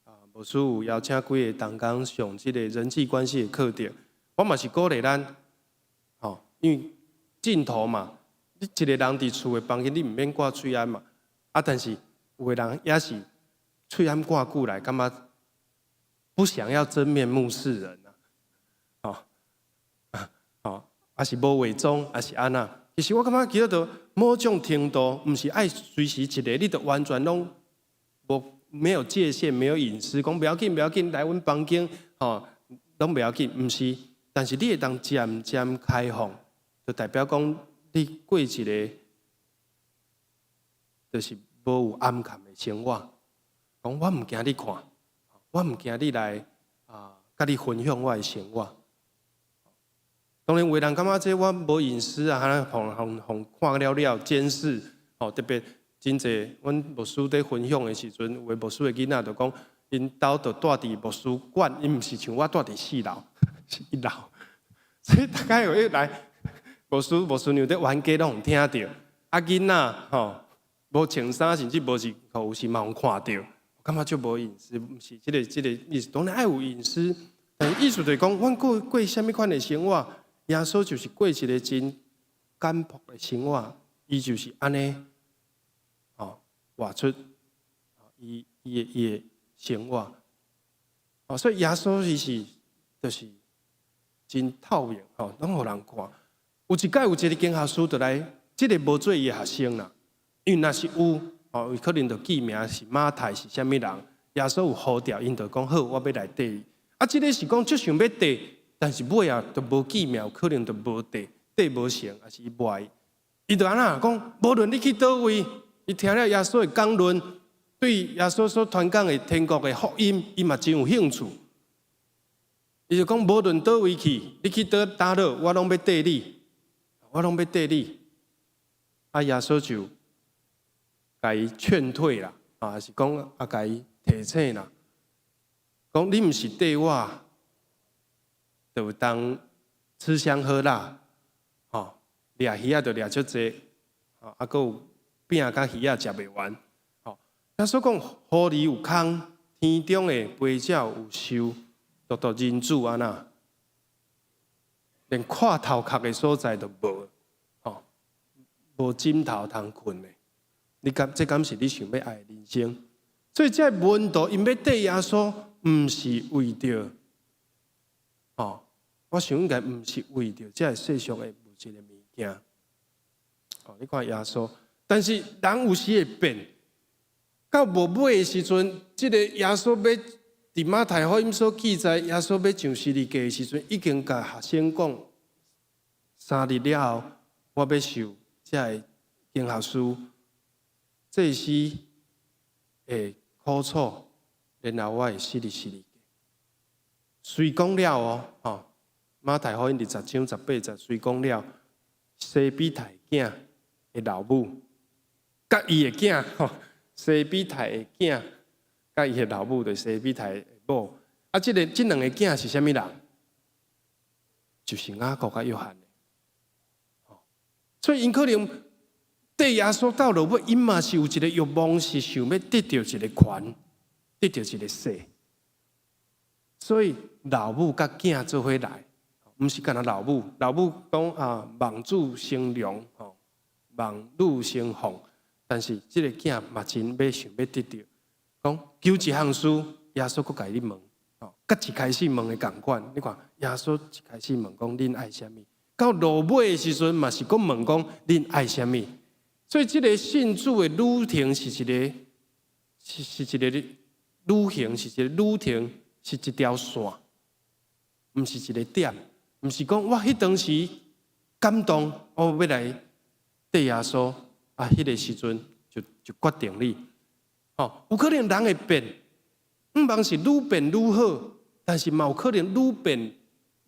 [SPEAKER 1] 啊，牧師有邀請幾个同工上這个人際關係的課程，我嘛是鼓勵咱，吼，因為鏡頭嘛，你一个人佇厝的房間，你毋免掛喙罨嘛，啊，但是有的人也是喙罨掛久來，感覺不想要真面目示人啊，吼，吼，抑是無化妝，抑是按怎？其實我感覺基督徒某種程度，毋是愛隨時一个，你就完全攏無沒有界限，沒有隱私，講不要緊，不要緊，來阮房間，吼，攏不要緊，毋是。但是你會當漸漸開放，就代表講你過一个，就是無有掩藏的生活。講我毋驚你看，我毋驚你來啊，佮你分享我的生活。當然，有的人感覺這我無隱私啊，予予予看了了監視，吼，特別真濟，阮牧師佇分享的時陣，有的牧師的囡仔就講，𪜶兜就蹛佇牧師館，伊毋是像我蹛佇四樓，是一樓，所以逐擺有一來，牧師牧師娘佇冤家攏予聽著，啊囡仔吼無穿衫，甚至無是有時嘛予看著，感覺足無隱私，毋是這个意思，當然愛有隱私，但意思就是講，阮過過啥物款的生活？耶穌就是過一个真簡樸的生活，伊就是按呢，吼，活出伊的生活，哦，所以耶穌伊是就是真透明，吼，攏予人看。有一擺有一个經學師就來，這个無做伊的學生啦，因為若是有，哦，可能就記名是馬太是啥物人，耶穌有呼召，𪜶就講好，我欲來綴伊。啊，這个是講足想欲綴。但是尾仔，就無記名，可能就無綴。綴無成，抑是伊無愛？伊就按怎講？無論你去佗位，伊聽了耶穌的講論，對耶穌所傳講的天國的福音，伊嘛真有興趣。伊就講，無論佗位去，你去佗佗落，我攏欲綴你，我攏欲綴你。啊，耶穌就共伊勸退啦，啊，是講啊，共伊提醒啦，講你毋是綴我，就有當吃香喝辣，吼，掠魚仔就掠足濟，吼，啊，閣有餅佮魚仔食袂完，吼。耶穌講，狐狸有空，天中的飛鳥有巢，獨獨人子按怎，連倚頭殼的所在都無，吼，無枕頭通睏的。你敢這敢是你想欲愛的人生？所以這門徒𪜶欲綴耶穌，毋是為著，吼，我想應該毋是為著這個世上的物質的物件。哦，你看耶穌，但是人有時會變，到無尾的時陣，這個耶穌欲佇馬太福音所記載，耶穌欲上十字架的時陣，已經共學生講，3日了後，我欲受這个經學士、祭司的苦楚，然後我會死佇十字架。雖講了哦，吼，馬太福音20章18節，雖講了，西庇太囝的老母，佮伊的囝，吼，西庇太的囝，佮伊的老母，就是西庇太的某。啊，這个這兩個囝是啥物人？就是雅各佮約翰。所以𪜶可能綴耶穌到落尾，𪜶嘛是有一个欲望，是想欲得著一个權，得著一个勢。所以老母佮囝做伙來，毋是干焦老母。老母講啊，望子成龍，吼，望女成鳳。但是這个囝嘛真欲想欲得著，講求一項事，耶穌閣共伊問，吼，佮一開始問的仝款。你看耶穌一開始問講恁愛啥物，到落尾的時陣嘛是閣問講恁愛啥物。所以這个信主的旅程是一个，是一个旅行，是一个旅程，是一條線，毋是一个點，毋是講我彼當時感動，我欲來綴耶穌，啊，彼个時陣就決定你，吼，有可能人會變，毋茫是愈變愈好，但是嘛有可能愈變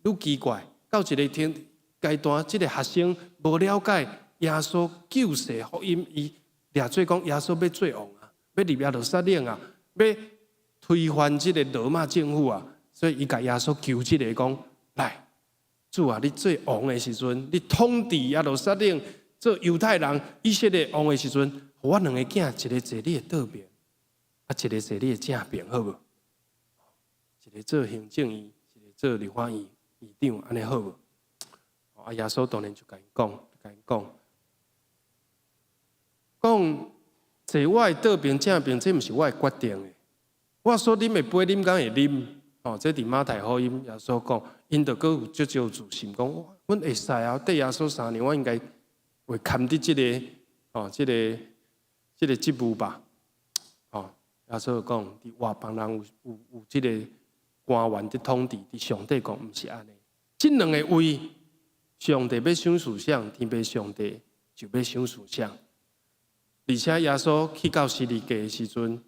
[SPEAKER 1] 愈奇怪。到一个天階段，這个學生無了解耶穌救世福音，伊掠做講耶穌欲做王啊，欲入耶路撒冷啊，欲推翻這个羅馬政府啊，所以伊共耶穌求這个講，來，主啊，你做王的時陣，你統治耶路撒冷做猶太人以色列王的時陣，予我兩个囝，一个坐你的倒爿，啊，一个坐你的正爿，好無？一个做行政院，一个做立法院院長，按呢好無？啊，耶穌當然就共𪜶講，共𪜶講，講坐我的倒爿正爿，這毋是我的決定的。我所啉的杯，恁敢會啉？哦，這佇馬太福音耶穌講，𪜶就閣有足少自信，講，阮會使啊，綴耶穌3年，我應該會堪得這个，哦，這个職務吧？哦，耶穌就講，佇外邦人有這个官員佇統治，佇上帝國毋是按呢。這兩个位，上帝欲賞賜誰，天父上帝就欲賞賜誰。而且耶穌去到十字架的時陣，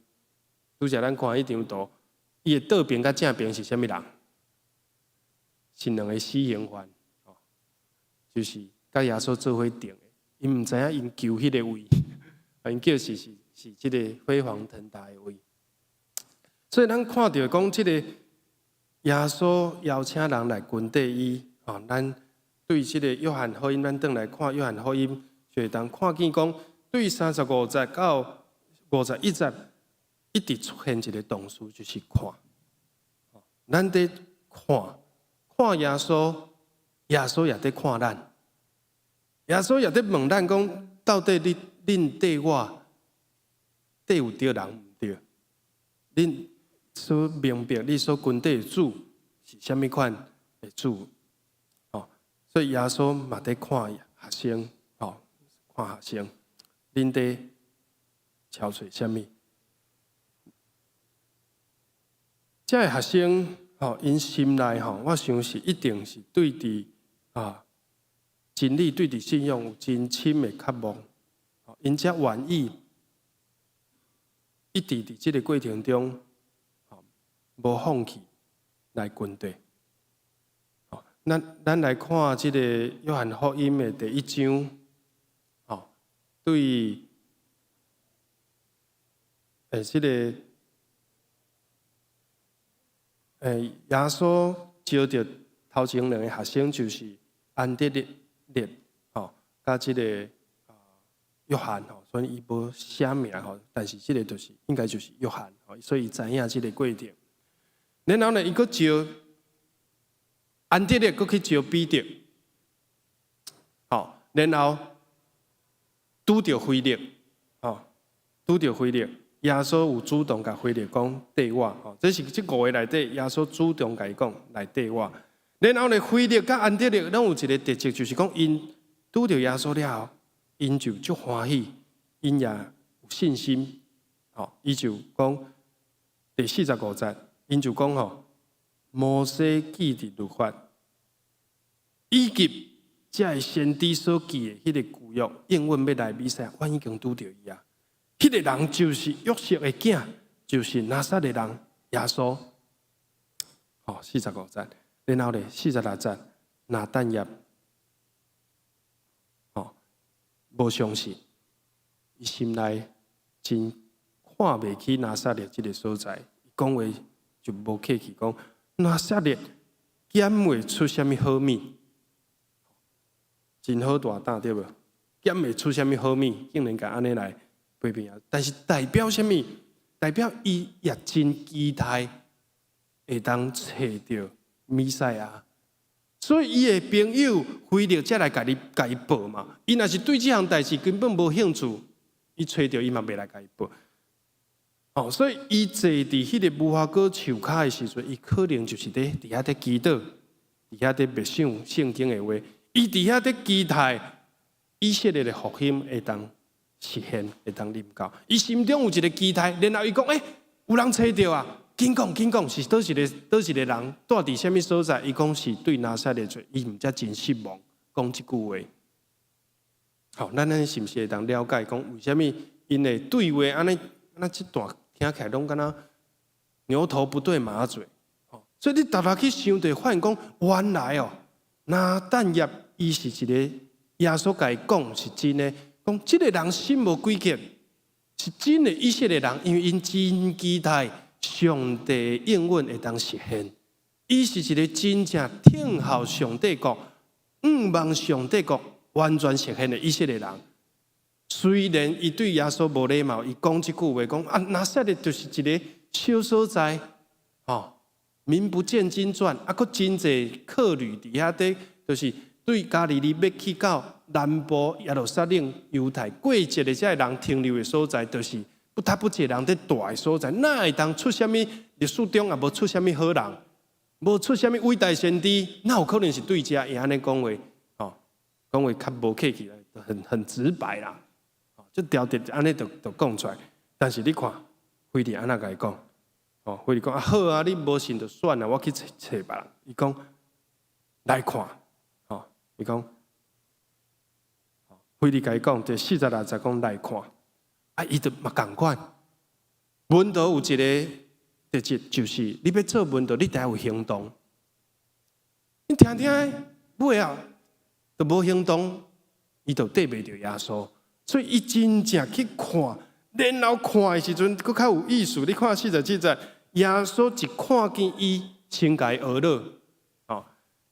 [SPEAKER 1] 拄才咱看彼張圖，伊的倒爿佮正爿是啥物人？是兩个死刑犯，就是佮耶穌做伙釘的。𪜶毋知影𪜶求彼个位，𪜶叫是這个飛黃騰達的位。所以咱看著講，這个耶穌邀請人來跟綴伊，哦，咱對這个約翰福音，咱轉來看約翰福音，就會當看見講，對35節到51節，一直出現一个動詞，就是看。咱佇看，看耶穌，耶穌也佇看咱。耶穌也佇問咱講，到底你恁綴我，綴有著人毋著？恁所明白，你所跟綴的主是啥物款的主？哦，所以耶穌嘛佇看學生，哦，看學生，恁佇撨揣啥物？這个學生，吼，𪜶心內吼，我想是一定是對佇啊。真理，對佇信仰有真深的渴望，𪜶才願意一直佇這个過程中，無放棄來跟綴。咱來看這个約翰福音的第一章，對，這个，耶穌召著頭前兩个學生就是安德烈，佮這个約翰，所以伊無寫名，但是這个就是應該就是約翰，所以知影這个過程。然後呢，伊閣召安德烈，閣去召彼得，然後拄著腓力，拄著腓力，耶穌有主動共腓力講綴我，這是這五個內底，耶穌主動共伊講來綴我。然後呢，腓力佮安德烈攏有一个特質，就是講𪜶拄著耶穌了後，𪜶就足歡喜，𪜶也有信心，伊就講第45節，𪜶就講吼，摩西記佇律法，以及這个先知所記的彼个舊約應允欲來彌賽亞，阮已經拄著伊啊。彼个人就是約瑟的囝，就是拿撒勒人耶穌。45節，然後咧46節，拿但業，無相信，伊心內真看袂起拿撒勒這个所在，講話就無客氣講，拿撒勒敢會出啥物好物？真好大膽對無？敢會出啥物好物？竟然共按呢來批評啊！但是代表啥物？代表伊也真期待會當揣著彌賽亞，所以伊的朋友腓力才來共伊報嘛。伊若是對這項代誌根本無興趣，伊揣著伊嘛袂來共伊報。所以伊坐佇彼个無花果樹跤的時陣，伊可能就是佇遐佇祈禱，佇遐佇默想聖經的話。伊佇遐佇期待以色列的復興會當實現，會當臨到。伊心中有一个期待，然後伊講：欸，有人揣著啊！緊講緊講，是佗一个人，蹛佇啥物所在？伊講是對拿撒勒做，伊毋才真失望，講這句話。好，咱是毋是會當了解講，為啥物𪜶的對話按呢？那這段聽起來攏敢若牛頭不對馬嘴。所以你沓沓去想，就會發現講，原來哦，拿但業伊是一個耶穌共伊講是真的，講這个人心無詭譎，是真的以色列人，因為𪜶真期待上帝應允會當實現。伊是一個真正聽候上帝國、向望上帝國完全實現的以色列人。雖然伊對耶穌無禮貌，伊講這句話講啊，拿撒勒就是一个小所在，名不見經傳，啊，閣真濟客旅佇遐底，就是對加利利欲去到南部耶路撒冷、猶太過節的這个人停留的所在，就是不他不濟人佇蹛的所在，哪會當出啥物歷史中也無出啥物好人，無出啥物偉大先知，哪有可能是對遮會按呢講話？講話較無客氣，很直白啦，就條直按呢就講出來。但是你看，腓力按怎共伊講？腓力講啊好啊，你無信就算啦，我去揣揣別人。伊講來看，伊講，腓力共伊講，第46節講來看，啊，伊就嘛仝款。門徒有一个特質，就是你欲做門徒，你得有行動。你聽聽，尾仔都無行動，伊就綴袂著耶穌。所以伊真正去看，然後看的時陣，閣較有意思。你看47節，耶穌一看見伊，先共伊呵咾。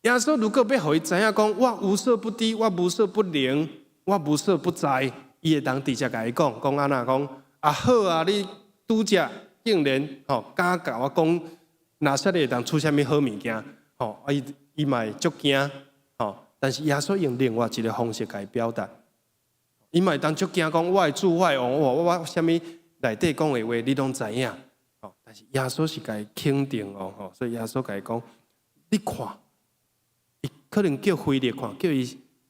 [SPEAKER 1] 耶穌如果欲予伊知影講，我無所不知，我無所不能，我無所不在，伊會當直接共伊講，講按怎講？啊好啊，你拄才竟然敢共我講，拿撒勒會當出啥物好物件？啊伊伊嘛會足驚，但是耶穌用另外一个方式共伊表達。伊嘛會當足驚講，我的主，我的王，我啥物內底講的話，你攏知影。但是耶穌是共伊肯定哦，所以耶穌共伊講，你看，伊可能叫腓力看，叫伊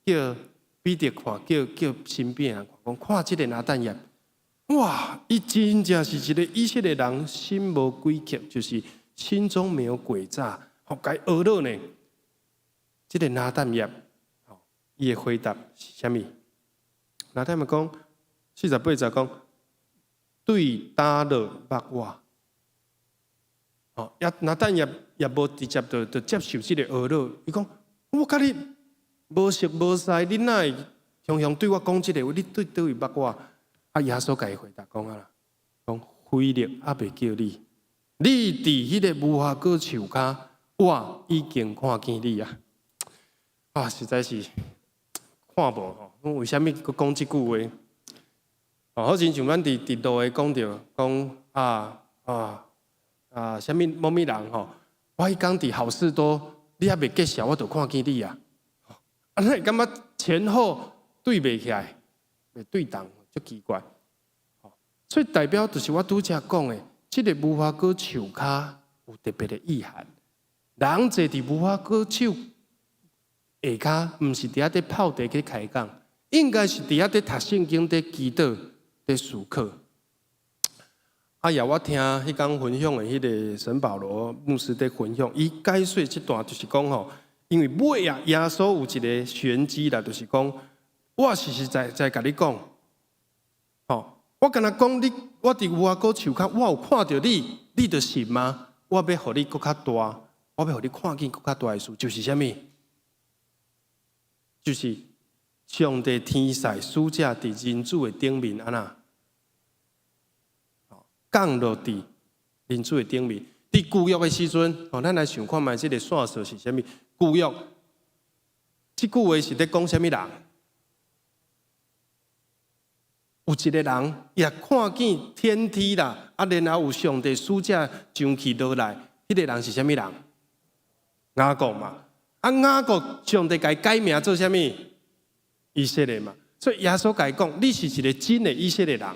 [SPEAKER 1] 叫彼得看，叫身邊人看，講看這个拿但業，哇！伊真正是一个以色列人，心無詭譎，就是心中沒有詭詐，共伊呵咾呢。這个拿但業，伊的回答是啥物？拿但業講48節講，對佗落捌我。哦，也拿但業也無直接就接受這個呵咾，伊講我佮你無熟無似，你哪會常常對我講這個話？你對佗位捌我？啊，耶穌共伊回答講啊，講腓力猶未叫你，你佇彼个無花果樹跤，我已經看見你啊！啊，實在是看無吼，為啥物閣講這句話？哦，好親像咱佇路的講著講啊啊啊，啥物某物人吼？我彼工佇好市多，你猶未結識，我就看見你啊！啊，你會感覺前後對袂起來，袂對仝，足奇怪。所以代表就是我拄才講的，這个無花果樹跤有特別的意涵。人坐佇無花果樹下跤，毋是佇遐咧泡茶去開講，應該是佇遐咧讀聖經、佇祈禱、佇思考。啊，也我聽彼工分享的彼个沈保羅牧師佇分享，伊解說這段就是講吼，因為尾仔，耶穌有一个玄機啦，就是講，我實實在在共你講，吼，我敢若講你，我佇無花果樹跤，我有看著你，你就信嗎？我欲予你閣較大，我欲予你看見閣較大的事，就是啥物？就是上帝天使使者佇人子的頂面按怎？降落佇人子的頂面。佇舊約的時陣，哦，咱來想看覓這个線索是啥物？舊約這句話是咧講啥物人？有一个人也看見天梯啦，啊，然後有上帝使者上去落來，彼个人是啥物人？雅各嘛。啊，雅各上帝共伊改名做啥物？以色列嘛。所以耶穌共伊講，你是一个真的以色列人。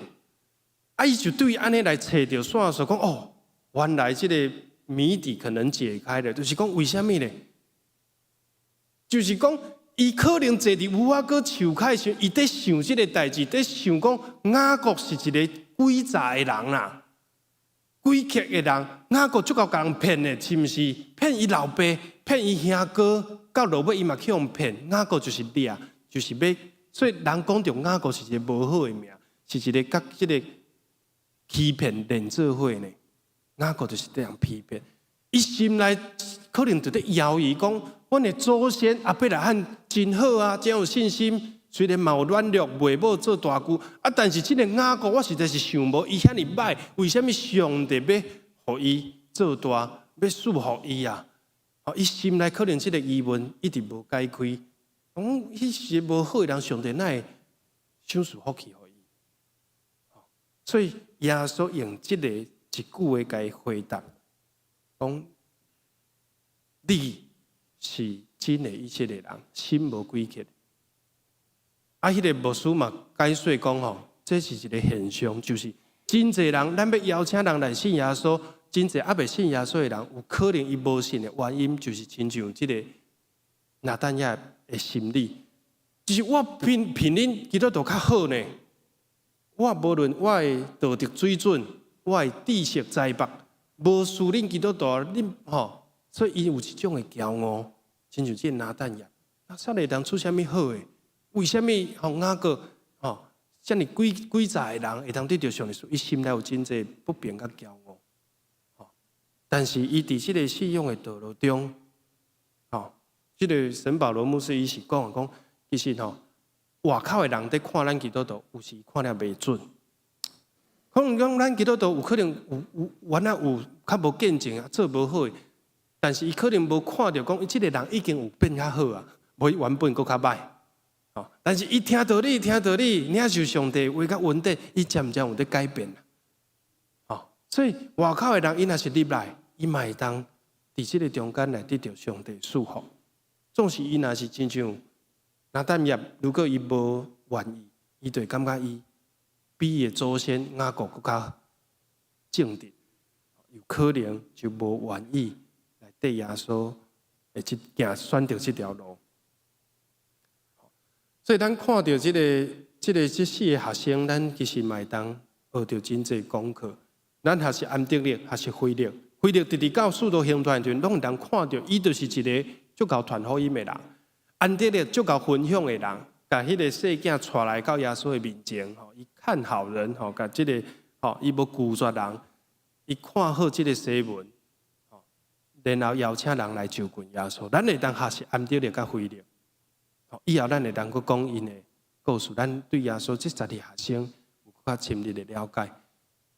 [SPEAKER 1] 啊，伊就對按呢來揣著線索，講哦，原來這个謎底可能解開了，就是講為啥物呢？就是講，伊可能坐佇無花果樹跤時，伊佇想這个代誌，佇想講雅各是一个詭詐的人啦，詭譎的人。雅各足𠢕共人騙的，是毋是？騙伊老爸，騙伊兄哥，到落尾伊嘛去予騙。雅各就是掠，就是欲，所以人講著雅各是一个無好的名，是一个佮這个欺騙連做伙呢。雅各就是這樣欺騙，伊心內可能就佇猶豫講，阮的祖先亞伯拉罕真好啊，真有信心，雖然嘛有軟弱，袂某做大舅啊，但是這个雅各我實在是想無伊遐爾䆀，為啥物上帝欲予伊做大，欲賜福伊啊？哦，伊心內可能這个疑問一直無解開，講彼是無好的人，上帝哪會賞賜福氣予伊？所以耶穌用這个一句話共伊回答，講你是真的以色列人，心無詭譎。啊，彼个牧師嘛解說講吼，這是一个現象，就是真濟人，咱欲邀請人來信耶穌，真濟猶未信耶穌的人，有可能伊無信的原因，就是親像這个拿但業的心理，就是我比恁基督徒較好呢。我無論我的道德水準，我的知識才學，無輸恁基督徒，恁吼，所以伊有這種的驕傲，親像這个拿但業，拿撒勒人出啥物好的？為啥物予雅各吼，遮爾詭詐的人會當得著上帝賜？伊心內有真濟不平佮驕傲，吼。但是伊佇這个信仰的道路中，吼，這个沈保羅牧師伊是講講，其實吼，外口的人佇看咱基督徒，有時看了袂準。可能講咱基督徒有可能有原來有較無見證啊，做無好的，但是伊可能無看著講，這个人已經有變較好啊，無伊原本閣較䆀。哦，但是伊聽道理，聽道理，領受上帝話佮恩典，伊漸漸有佇改變啦。哦，所以外口的人，伊若是入來，伊嘛會當佇這个中間來得著上帝賜福。總是伊若是親像拿但業，如果伊無願意，伊就會感覺伊比伊的祖先雅各閣較正直，有可能就無願意來綴耶穌的這行選擇這條路。所以咱看著這个這四个學生，咱其實嘛會當學著真濟功課。咱學習安德烈，學習腓力，腓力直直到使徒行傳時陣，攏會當看著伊就是一个足𠢕傳福音的人。安德烈足𠢕分享的人，共彼个細囝帶來到耶穌的面前，吼，伊看好人，吼，共這个，吼，伊無拒絕人，伊看好這个西門，吼，然後邀請人來就近耶穌。咱會當學習安德烈佮腓力，吼，以後咱會當閣講𪜶的故事，咱對耶穌這12學生有較深入的了解。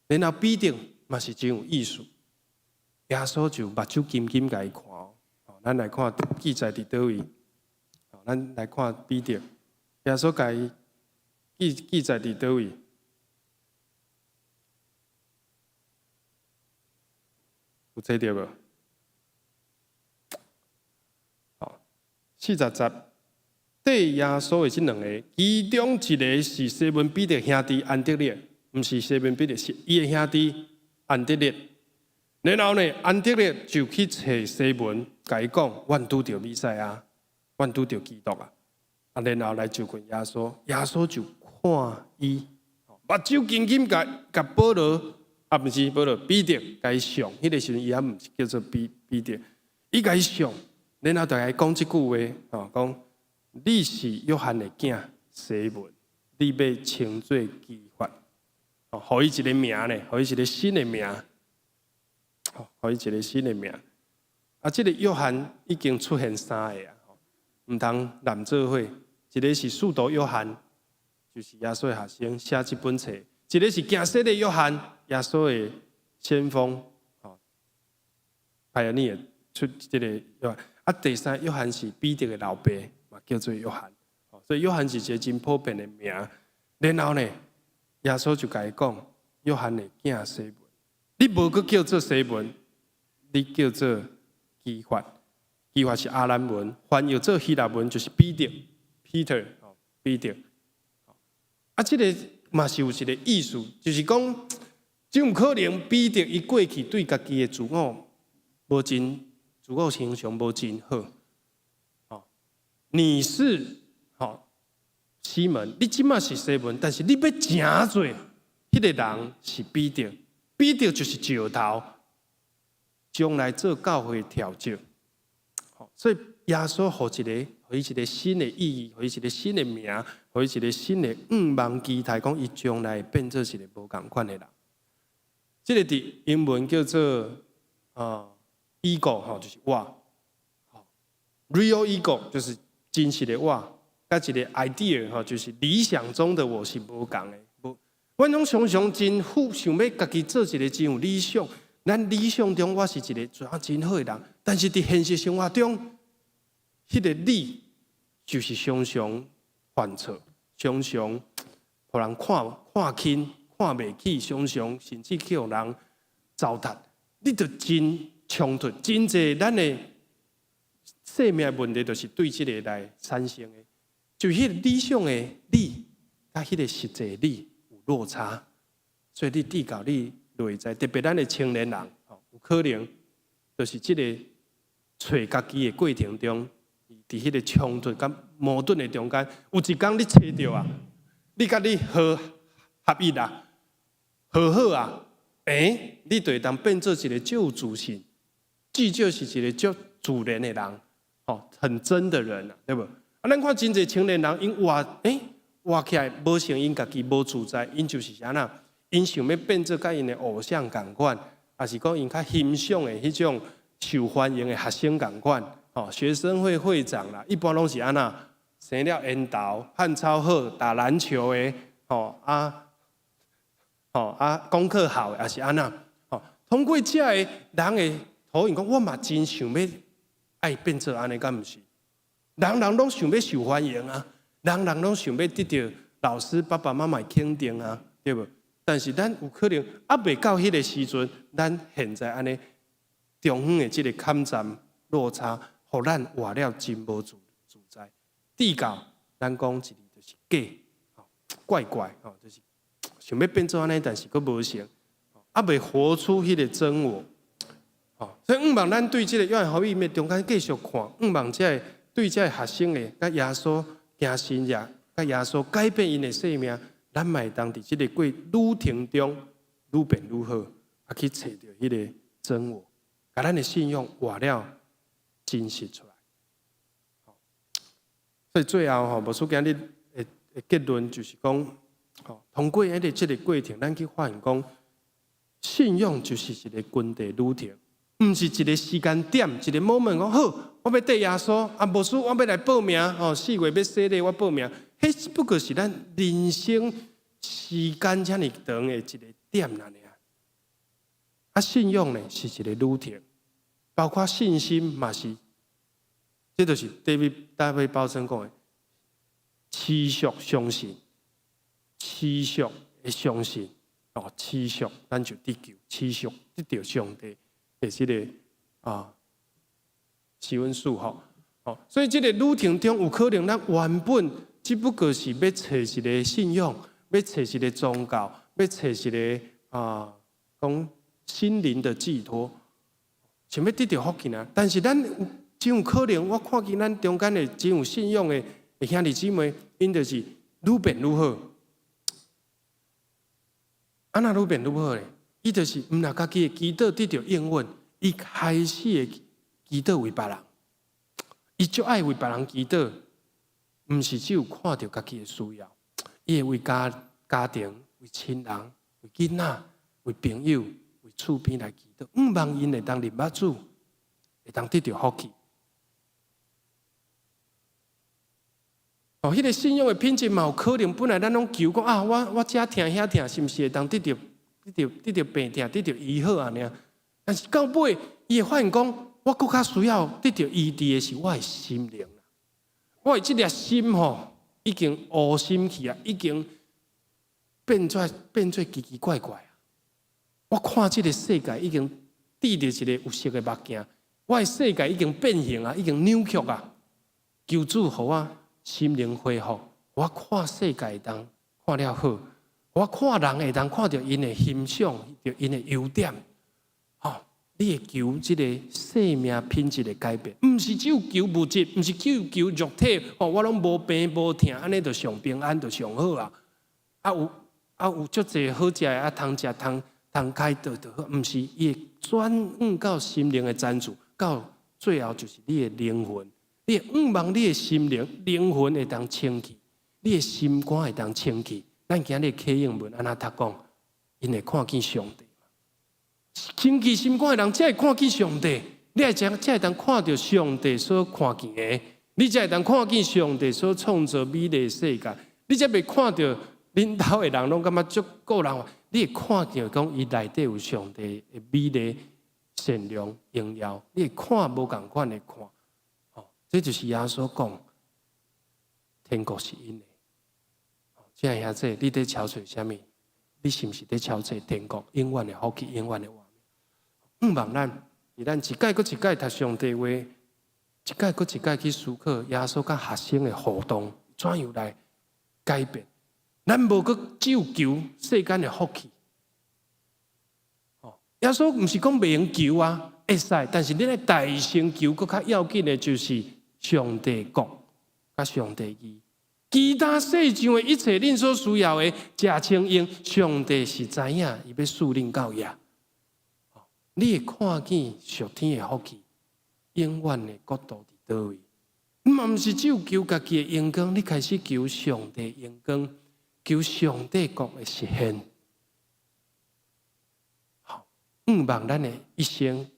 [SPEAKER 1] 然後彼得嘛是真有意思，耶穌就目睭金金共伊看哦。咱來看記載佇佗位？咱來看彼得，耶穌共伊記載佇佗位？有找著無？好，40節，綴耶穌的這兩个，其中一个是西門彼得兄弟安德烈，毋是西門彼得，是伊的兄弟安德烈。然後呢，安德烈就去揣西門，共伊講：阮拄著彌賽亞，阮拄著基督啊！啊，然後來就近耶穌，耶穌就看伊，目睭緊緊共共保羅，啊，毋是保羅，彼得共伊相，彼个時陣伊猶毋是叫做彼得，伊共伊相，然後就共伊講這句話，吼，講你是約翰的囝西門，你欲稱做磯法，哦，予伊一个名呢，予伊一个新的名，吼，予伊一个新的名。啊，這个約翰已經出現三个啊，毋通濫做伙，一个是使徒約翰，就是耶穌的學生，寫這本冊；一个是行洗禮約翰，耶穌的先鋒，吼，pioneer 出這个約翰。啊，第三約翰是彼得的老爸，嘛叫做約翰。所以約翰是一个真普遍的名。然後呢，耶穌就共伊講：約翰的囝西門，你無閣叫做西門，你叫做磯法。磯法是亞蘭文，翻譯做希臘文就是彼得，Peter，彼得。啊，這个嘛是有一个意思，就是講，真有可能彼得伊過去對家己的自我無真，自我形象無真好。哦，你是吼西門，你這馬是西門，但是你欲成做彼个人是彼得，彼得就是石頭，將來做教會柱石。所以耶穌予一个，予伊一个新的意義，予伊一个新的名，予伊一个新的向望期待，講伊將來會變做一个無仝款的人。這个佇英文叫做啊，ego 吼，就是我，real ego 就是真實的我，佮一个 ideal 吼，就是理想中的我是無仝的。無，阮攏常常真富，想欲家己做一个真有理想。咱理想中我是一个做真好的人，但是佇現實生活中，彼个你就是常常犯錯，常常予人看看輕、看袂起，常常甚至去予人糟蹋。你就真衝突，真濟咱的生命問題，就是對這个來產生的。就彼個理想的你，佮彼个實際你有落差，所以你至到你內在，特別咱的青年人，吼，有可能就是這个揣家己的過程中，佇彼个衝突佮矛盾的中間，有一工你揣著啊，你佮你合合一啊，和好啊，欸，你就會當變做一個足有自信，至少是一個足自然的人，吼，很真的人啊，對無？啊，咱看真濟青年人，𪜶活，欸，活起來無像𪜶家己無自在，𪜶就是按怎？𪜶想欲變做佮𪜶的偶像仝款，抑是講𪜶較欣賞的彼種受歡迎的學生仝款，吼，學生會會長啦，一般攏是按怎？生了緣投，漢超好，打籃球的，吼啊，吼啊，功課好的，抑是按怎？吼，通過這个人的投影，講我嘛真想欲愛變做按呢，敢毋是？人人攏想欲受歡迎啊，人人攏想欲得著老師、爸爸媽媽肯定啊，對無？但是咱有可能猶未到彼个時陣，咱現在按呢中間的這个坎站落差，予咱活了真無自在。至到咱講一字就是假，怪怪，吼，就是想欲變做按呢，但是閣無成，猶未活出彼个真我。吼，所以向望咱對這个約翰福音的中間繼續看，向望這个對這个學生的，佮耶穌行神跡，佮耶穌改變𪜶的生命，咱嘛會當佇這个過旅程中愈變愈好，啊去揣著彼个真我，共咱的信仰活了真實出來。所以最後吼，牧師今日的結論就是講，吼，通過這個過程，咱去發現講，信仰就是一個跟綴旅程，毋是一個時間點，一個 moment 講好，我欲綴耶穌，啊，牧師，我欲來報名，吼，4月欲洗禮，我報名，彼只不過是咱人生時間遮爾長的一個點爾。啊，信仰呢是一個旅程，包括信心嘛是，這就是大衛鮑森講的，持續相信，持續的相信，哦，持續咱就得救，持續得著上帝的這个啊，施恩賜吼，哦，所以這个旅程中有可能咱原本只不過是欲揣一个信仰，欲揣一个宗教，欲揣一个啊，講心靈的寄託，想欲得著福氣呢。但是咱有真有可能，我看見咱中間的真有信仰的兄弟姊妹，𪜶就是愈變愈好。啊若愈變愈好咧？伊就是毋但家己的祈禱得著應允，伊開始會祈禱為別人，伊足愛為別人祈禱，毋是只有看著家己的需要，伊會為家庭、為親人、為囡仔、為朋友、為厝邊來祈禱，向望𪜶會當認捌主，會當得著福氣。哦，彼个信仰的品質嘛有可能，本來咱攏求講啊，我遮疼遐疼，是毋是會當得著病痛，得著醫好按呢？但是到尾，伊會發現講，我閣較需要得著醫治的是我的心靈。我的這粒心吼，已經烏心去啊，已經變做奇奇怪怪啊！我看這个世界已經戴著一個有色的目鏡，我的世界已經變形啊，已經扭曲啊！求主予我心靈恢復，我看世界會當看了好，我看人會當看著𪜶的欣賞，著𪜶的優點。吼，你會求這个生命品質的改變，毋是只有求物質，毋是只有求肉體。哦，我攏無病無疼，按呢就上平安，就上好啊！啊有足濟好食的，啊通食通通開就好，毋是，伊會轉向到心靈的層次，到最後就是你的靈魂。你會向望你的心靈、靈魂會當清氣，你的心肝會當清氣。咱今日啟應文按怎讀講，𪜶會看見上帝。清氣心肝的人，才會看見上帝。你愛才會當看著上帝所看見的，你才會當看見上帝所創造美麗的世界。你才袂看著恁兜的人攏感覺足顧人，你會看著講伊內底有上帝的美麗、善良、榮耀。你會看無仝款的看。這就是耶穌講，天國是𪜶的。親愛兄姊，你佇敲揣啥物？你是毋是佇敲揣天國永遠的福氣、永遠的畫面？向望咱，佇咱一屆閣一屆讀上帝話，一屆閣一屆去思考耶穌佮學生的互動，怎樣來改變？咱無閣只有求世間的福氣。耶穌毋是講袂用求啊，會使，但是你愛大先求，閣較要緊的就是上帝國佮上帝義，其他世上的一切，恁所需要的，食穿用，上帝是知影，伊欲賜恁到遐。你會看見屬天的福氣，永遠的國度佇佗位？嘛毋是只有求家己的榮光，你開始求上帝榮光，求上帝國的實現。好，向望咱的一生，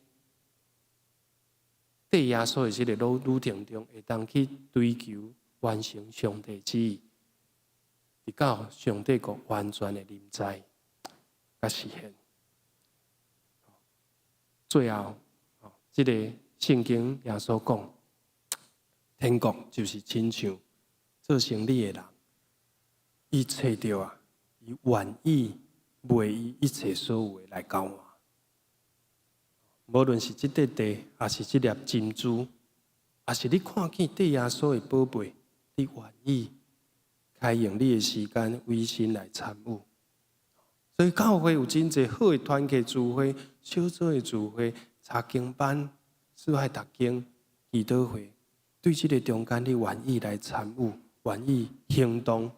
[SPEAKER 1] 綴耶穌的這个旅程中，會當去追求完成上帝旨意，直到上帝國完全的臨在，佮實現。最後，這个聖經耶穌講，天國就是親像做生理的人，伊揣著啊，伊願意賣伊一切所有的來交換。無論是這塊地，抑是這粒珍珠，抑是你看見綴耶穌的寶貝，你願意開用你的時間委身來參與。所以教會有真濟好的團契聚會、小組的聚會、查經班、四海讀經、祈禱會，對這个中間你願意來參與、願意行動，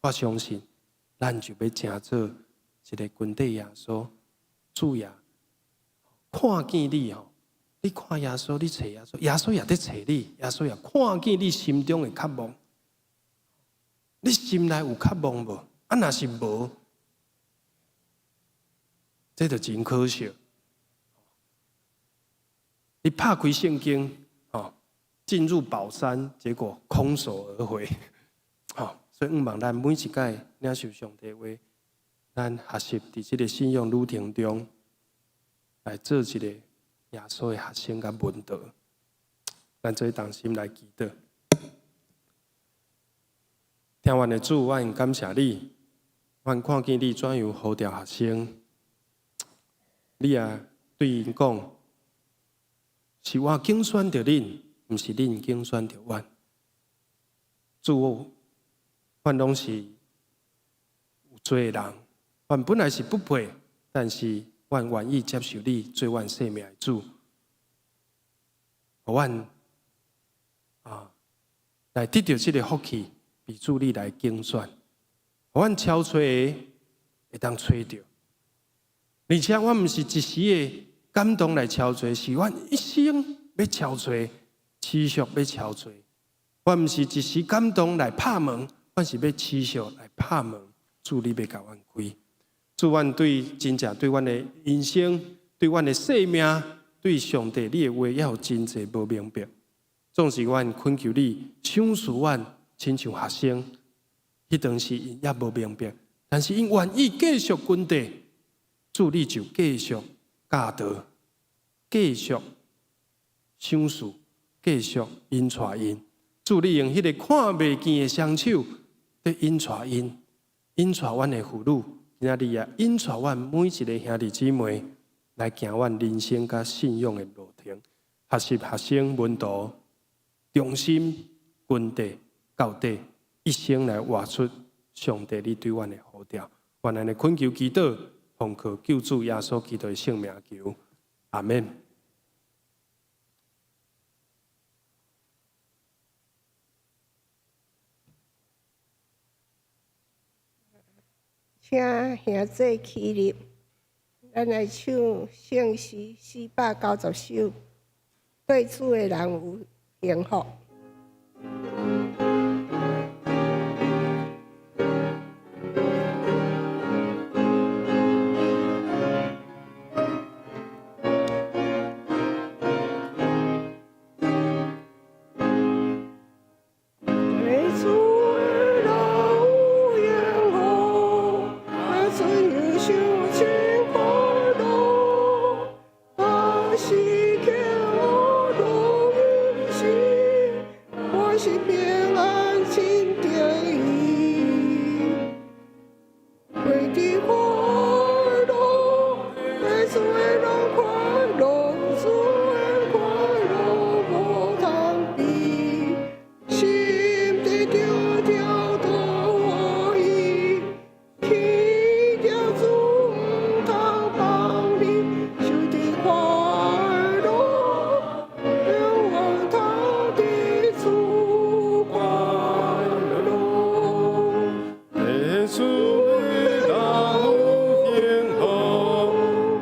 [SPEAKER 1] 我相信咱就欲成做一个跟綴耶穌，主耶，看見你吼，你看耶穌，你揣耶穌，耶穌也佇揣你，耶穌也看見你心中的渴望。你心內有渴望無？啊，若是無，這就真可惜。你拍開聖經，哦，進入寶山，結果空手而回。吼，所以毋望咱每一擺領受上帝話，咱學習佇這个信仰旅程中，來做一个耶穌的學生佮門徒。咱做同心來祈禱。天父的主，阮感謝你，阮看見你怎樣呼召學生，你也對𪜶講，是我揀選著恁，毋是恁揀選著阮。主，阮攏是有罪的人，阮本來是不配，但是阮願意接受你做阮生命的主，予阮啊來得著這个福氣，被主你來揀選，予阮敲揣的會當揣著，而且阮毋是一時的感動來敲揣，是阮一生欲敲揣，持續欲敲揣。阮毋是一時感動來拍門，阮是欲持續來拍門。主你欲共阮開，主阮對真正對阮的人生、對阮的生命、對上帝你的話，猶有真濟無明白。總是阮懇求你賞賜阮，親像學生，彼當時𪜶猶無明白，但是𪜶願意繼續跟綴，主你就繼續教導，繼續賞賜，繼續引帶𪜶。主你用彼个看袂見的雙手，佇引帶𪜶，引帶阮的婦女，今仔日也引帶阮每一个兄弟姊妹來行阮人生佮信仰的路程，學習學生門徒，忠心跟綴到底，一生來活出上帝你對阮的呼召。願咱的懇求祈禱，奉靠救主耶穌基督的聖名求，阿們。
[SPEAKER 2] 請兄弟起立，咱來唱聖詩490首，對主的人有幸福。對主的人有幸福，他自由心情快樂，他時刻我攏心，我是平安親著伊，過佇快樂，對主的人快樂，主的快樂無通比，心底著跳大歡喜，天著主毋通放你，受佇快樂，永遠通佇主快樂。
[SPEAKER 1] 對主的人有幸福，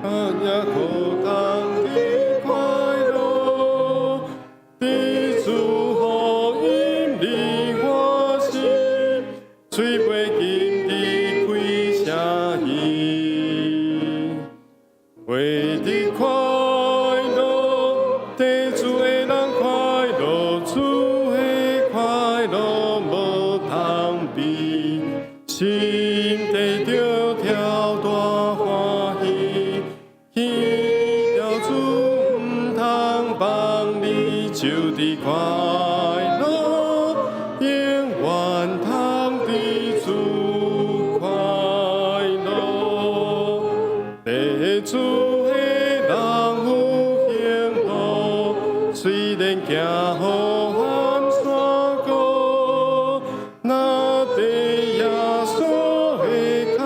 [SPEAKER 1] 咱也可通佇快樂。佇主福音裡歡喜，喙袂禁止開聲音。活佇快樂，對主的人快樂，主的快樂無通比，心底著跳大歡喜，天著主毋通放你，就佇快樂，永遠通佇主快樂。對主的人有幸福，雖然行雨和山谷，若綴耶穌的跤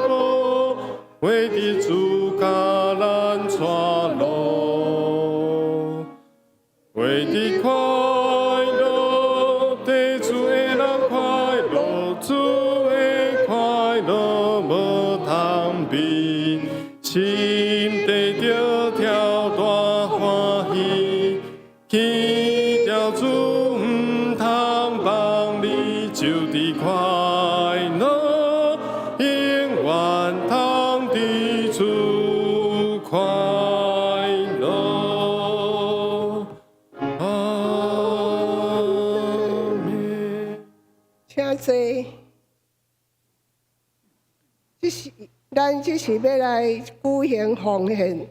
[SPEAKER 1] 步，活佇主共咱帶路。活佇快樂，對主的人快樂，主的快樂無通比，心底著跳大歡喜，
[SPEAKER 2] 這是咱這是欲來舉行奉獻，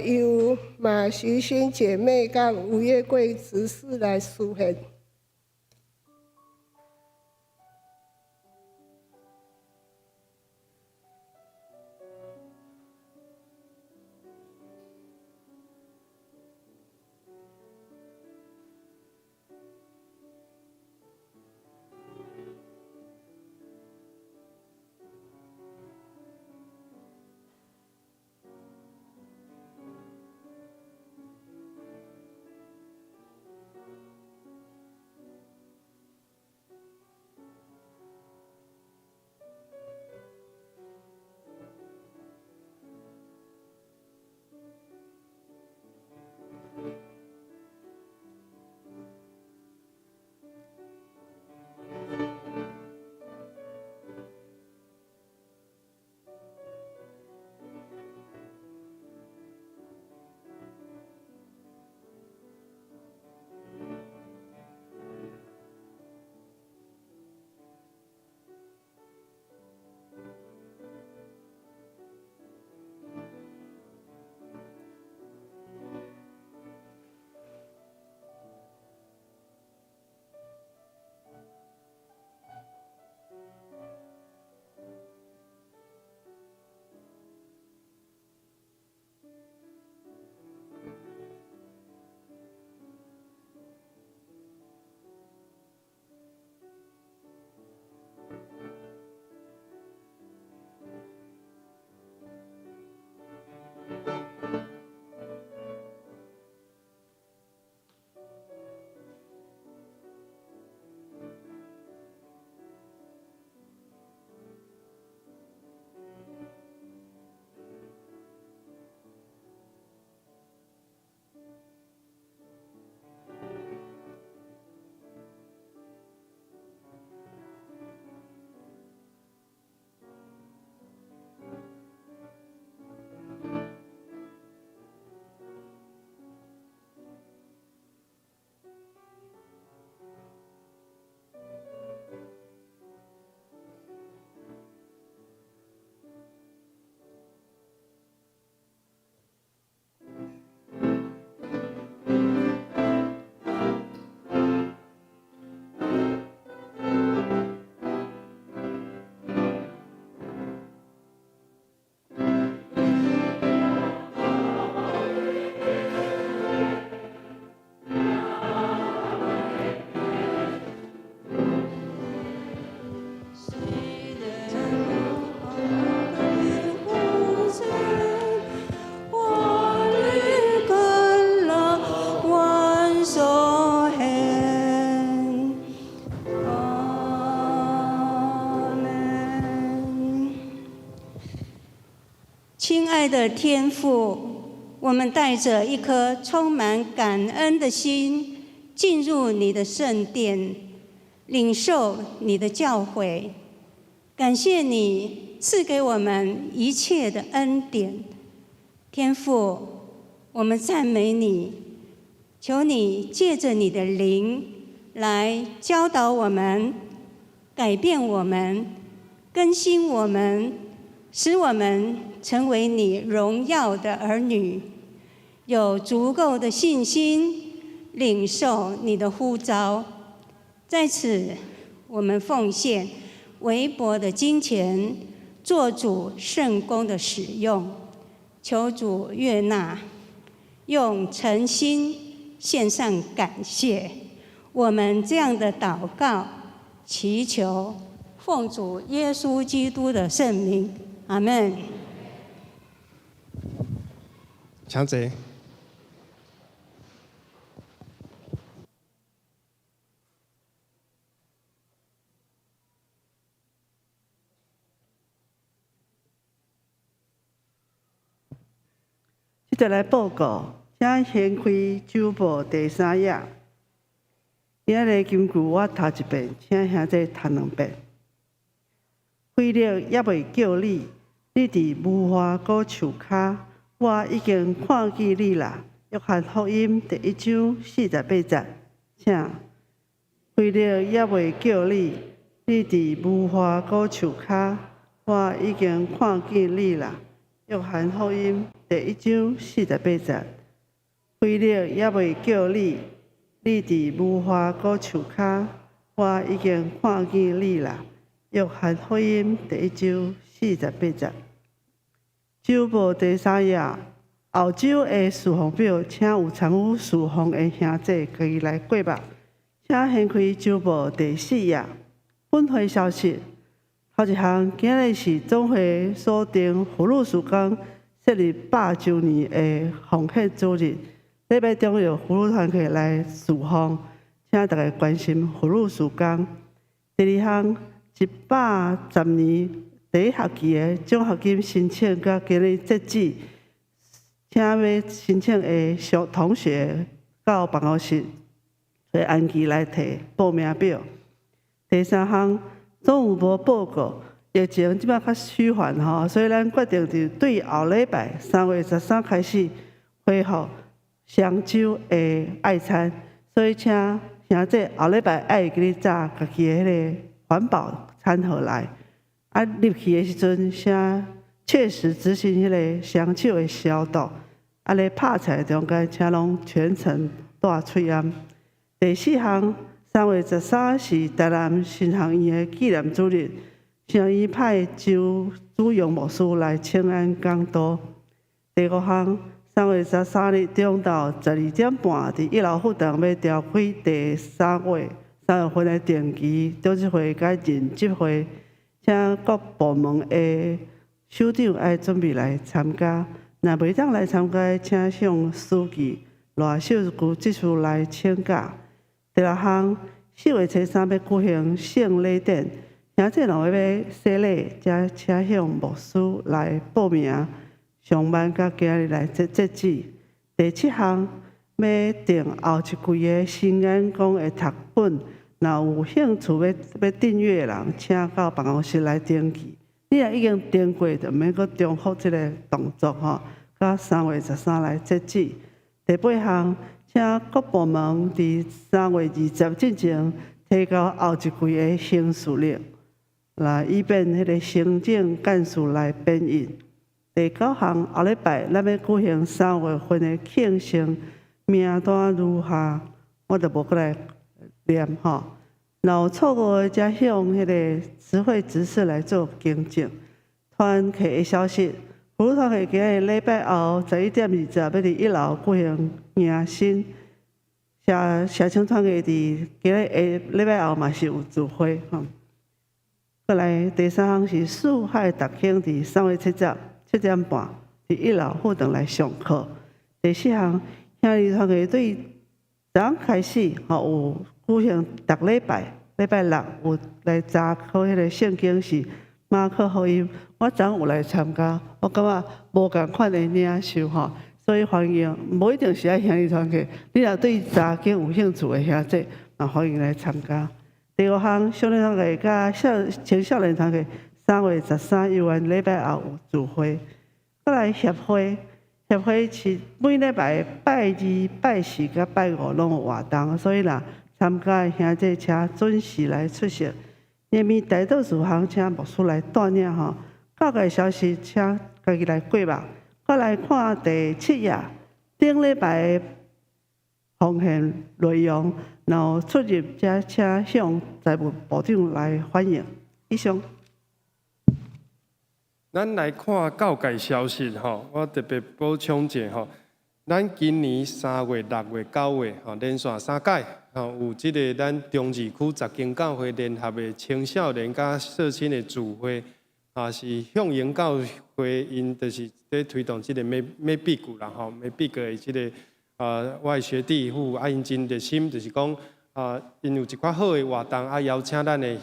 [SPEAKER 2] 由馬徐新姐妹佮吳月桂執事來司獻。
[SPEAKER 6] 親愛的天父，我們帶著一顆充滿感恩的心進入你的聖殿，領受你的教誨。感謝你賜給我們一切的恩典。天父，我們讚美你，求你借著你的靈來教導我們、改變我們、更新我們，使我們成為你榮耀的兒女，有足夠的信心領受你的呼召。在此，我們奉獻微薄的金錢，做主聖工的使用，求主悅納，用誠心獻上感謝。我們這樣的禱告，祈求奉主耶穌基督的聖名，阿門。
[SPEAKER 1] 請坐。
[SPEAKER 7] 這來報告，請掀開周報第三頁。今仔日金句我讀一遍，請兄弟讀兩遍。腓力猶未叫你，你佇無花果樹跤，我已經看見你啦。約翰福音第一章48節，請。腓力猶未叫你，你佇無花果樹跤，我已經看見你啦。約翰福音第一章四十八節。腓力猶未叫你，你佇無花果樹跤，我已經看見你啦。約翰福音第一章四十八節。週報第三頁，後週的事奉表，請有參與事奉的兄弟家己來過目。請掀開週報第四頁，本會消息。頭一項，今日是總會所定婦女事工設立100週年的奉獻主日，禮拜中由婦女團契來事奉，請大家關心婦女事工。第二項，110年第一學期的獎學金申請佮今日截止，請欲申請的小同學到辦公室揣安琪來提報名表。第三項，總務部報告，疫情這擺較趨緩吼，所以咱決定佇對後禮拜3月13開始恢復雙週的愛餐，所以請兄弟後禮拜愛會記咧紮家己的彼个環保餐盒來。啊，入去的時陣，請切實執行彼个雙手的消毒。啊，咧拍菜中間，請攏全程戴喙罨。第四項，3月13是台南神學院的紀念主日，神學院派周主陽牧師來請安講道。第五項，3月13日中晝12點半，佇一樓副堂欲召開第三月3月份的定期組織會佮任職會，請各部門的首長愛準備來參加。若袂當來參加，請向書記賴秀姑執事來請假。第六項，4月初三欲舉行聖禮典，兄弟若欲洗禮，才請向牧師來報名。上萬佮今日來截截止。第七項，欲訂後一季的新眼光的讀本，若有興趣欲訂閱的人，請到辦公室來登記。你若已經訂過，就免閣重複這个動作吼。到3月13來截止。第八項，請各部門佇3月20進前提交後一季的行事曆，來以便彼个行政幹事來編印。第九項，後禮拜咱欲舉行三月份的慶生名單如下，我就無閣來念吼。若有錯過的，才向彼个詞彙執事來做更正。團契的消息，婦女團契今日禮拜後11點20欲佇一樓舉行迎新。社社青團契佇今日下禮拜後嘛是有聚會吼。過來第三項是四海特興佇3月7日7點半佇一樓副堂來上課。第四項，兄弟團契對昨昏開始吼有舉行逐禮拜禮拜六有來查考彼个聖經是馬可福音，我昨昏有來參加，我感覺無仝款的領受吼，所以歡迎，無一定是愛兄弟團契，你若對查經有興趣的兄弟，嘛歡迎來參加。第五項，少年團契佮少青少年團契3月13猶原禮拜後有聚會。過來協會，協會是每禮拜拜二、拜四佮拜五攏有活動，所以若參加的兄弟請準時來出席。下面代禱事項，請牧師來帶領吼。教界消息，請家己來過目。過來看第七頁，頂禮拜奉獻內容，若有出入，才請向財務部長來反映。以上。
[SPEAKER 1] 咱來看教界消息吼，我特別補充一下吼。咱今年3月、6月、9月吼，連續三屆吼，有這个咱中二區十間教會聯合的青少年佮社青的聚會，啊是向榮教會𪜶就是佇推動這个美美碧谷啦吼，美碧谷的這个啊，我的學弟婦啊，𪜶真熱心，就是講啊，𪜶有一寡好的活動啊，邀請咱的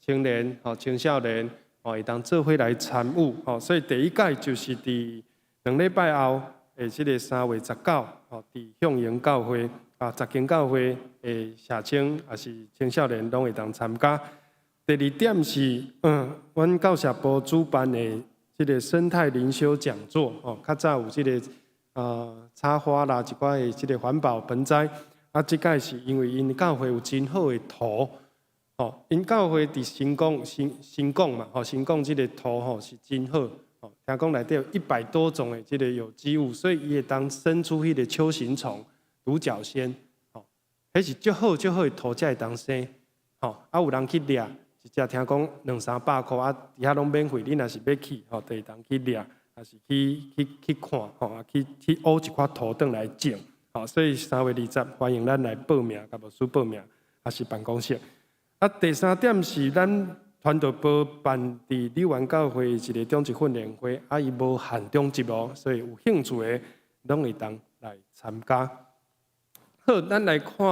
[SPEAKER 1] 青年吼、青少年吼，會當做伙來參與吼，所以第一屆就是佇2禮拜後的這个3月19吼，佇向榮教會啊，十間教會的社青抑是青少年攏會當參加。第二點是，阮教社部主辦的這个生態靈修講座，吼，較早有這个插花啦，一寡的這个環保盆栽，啊，這擺是因為𪜶教會有真好的土，吼，𪜶教會佇新港新新港嘛，吼，新港這个土吼是真好，吼，聽講內底有100多種的這个有機物，所以伊會當生出彼個鍬形蟲、獨角仙，吼，彼是足好足好的土才會當生，吼，啊有人去掠，一隻聽講兩三百箍，啊，佇遐攏免費，你若是欲去，吼，就會當去掠，抑是去看，吼，啊去去挖一塊土轉來種，吼，所以3月20，歡迎咱來報名，共牧師報名，抑是辦公室。啊，第三點是咱傳道部辦佇柳灣教會一个長執訓練會，啊，伊無限長執哦，所以有興趣的攏會當來參加。好，咱來看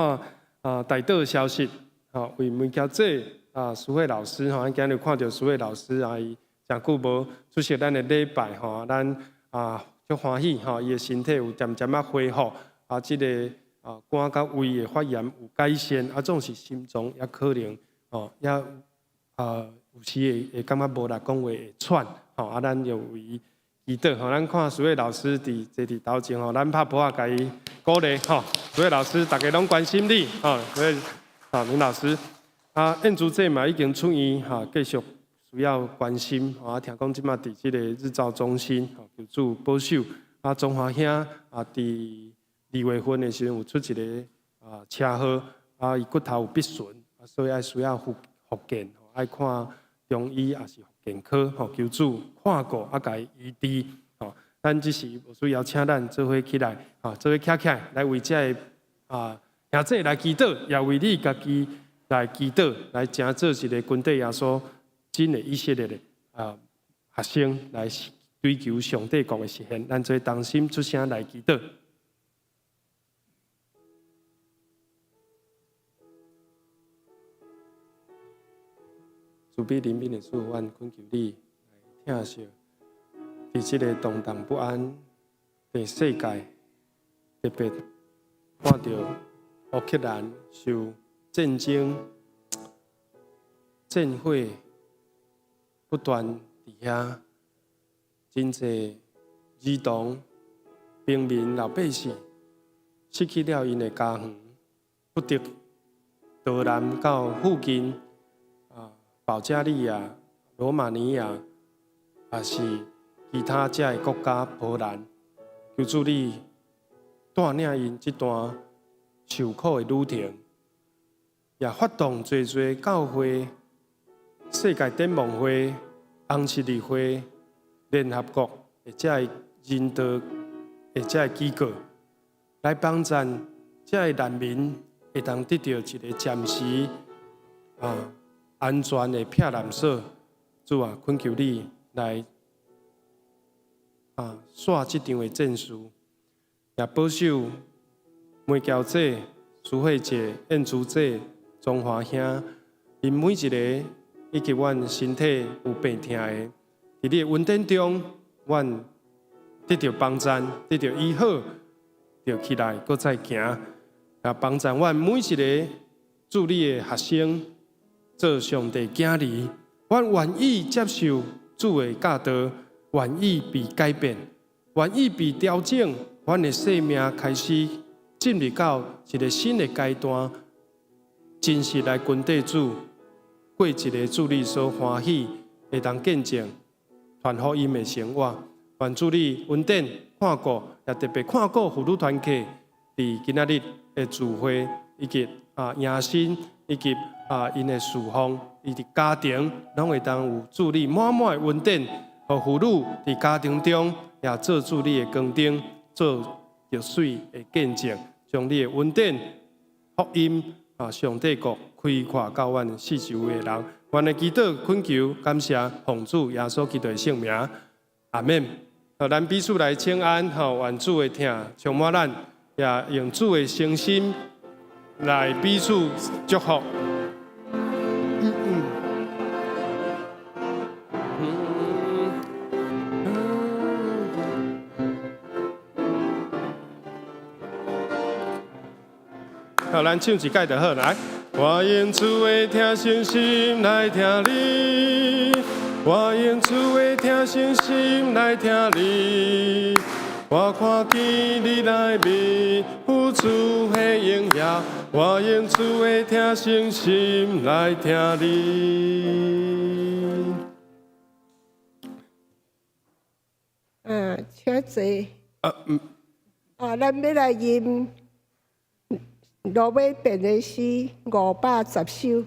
[SPEAKER 1] 啊，代禱消息，吼，為梅喬姐啊，蘇慧老師吼，咱今日看著蘇慧老師啊，伊誠久無出席咱的禮拜吼，咱啊足歡喜吼，伊的身體有漸漸仔恢復，啊，這个啊，肝佮胃的發炎有改善，啊，總是心臟也可能吼，也啊有時會會感覺無力講話會喘，吼，啊，咱就為伊祈禱吼。咱看蘇慧老師佇坐佇頭前吼，咱拍噗仔共伊鼓勵吼。蘇慧老師，逐家攏關心你吼，所以啊，林老師啊，燕珠姐嘛已經出院哈，繼續需要關心吼。啊，聽講這馬佇這个日照中心吼，求主保守。啊，中華兄啊，佇2月份的時陣有出一个啊車禍，啊，伊骨頭有篦損，啊，所以愛需要復復健，愛看中醫抑是復健科，吼，求主看顧啊，共伊醫治，吼。咱這時無需要請咱做伙起來，吼，做伙徛起來，來為這个啊兄弟來祈禱，也為你家己來祈禱，來成做一个跟綴耶穌真的以色列的啊學生，來追求上帝國的實現。咱做同心出聲來祈禱。慈悲憐憫的主，阮懇求你來疼惜，佇這个動盪不安的世界，特別看著烏克蘭受戰爭、戰火不斷佇遐，真濟兒童、平民老百姓失去了𪜶的家園，不得逃難到附近。保加利亞、羅馬尼亞，抑是其他這个國家，波蘭，求主你帶領𪜶這段受苦的旅程，也發動濟濟教會、世界展望會、紅十字會、聯合國的這个人道的這个機構，來幫助這个難民會當得著一个暫時啊安全的避難所。主啊，懇求你來啊，煞這場的戰事，也保守梅嬌姐、蘇慧姐、燕珠姐、中華兄，𪜶每一个以及阮身體有病痛的，佇你的恩典中，阮得著幫助，得著醫好，就起來閣再行。也幫助阮每一个主你的學生做上帝囝兒，阮願意接受主的教導，願意被改變，願意被調整，阮的生命開始進入到一个新的階段，真實來跟綴主，過一个主你所歡喜、會當見證傳福音的生活。願主你恩典看顧，也特別看顧婦女團契佇今仔日的聚會，以及啊迎新，以及啊𪜶的侍奉，以及家庭，攏會當有主你滿滿的恩典，予婦女佇家庭中也做主你的光燈，做著媠的見證，將你的恩典、福音啊上帝國開闊到阮四周的人。阮的祈禱懇求感謝奉主耶穌基督的聖名，阿們。好，咱彼此來請安，吼，願主的疼充滿咱，也用主的誠心來彼此祝福。好，咱唱一擺就好，來。我用主的疼誠心來疼你，我用主的疼誠心來疼你。我看見你內面有主的榮耀，我用主的疼惜心來聽你。
[SPEAKER 2] 啊，請坐。
[SPEAKER 1] 啊，嗯。
[SPEAKER 2] 啊，咱欲來吟落尾遍的詩510首。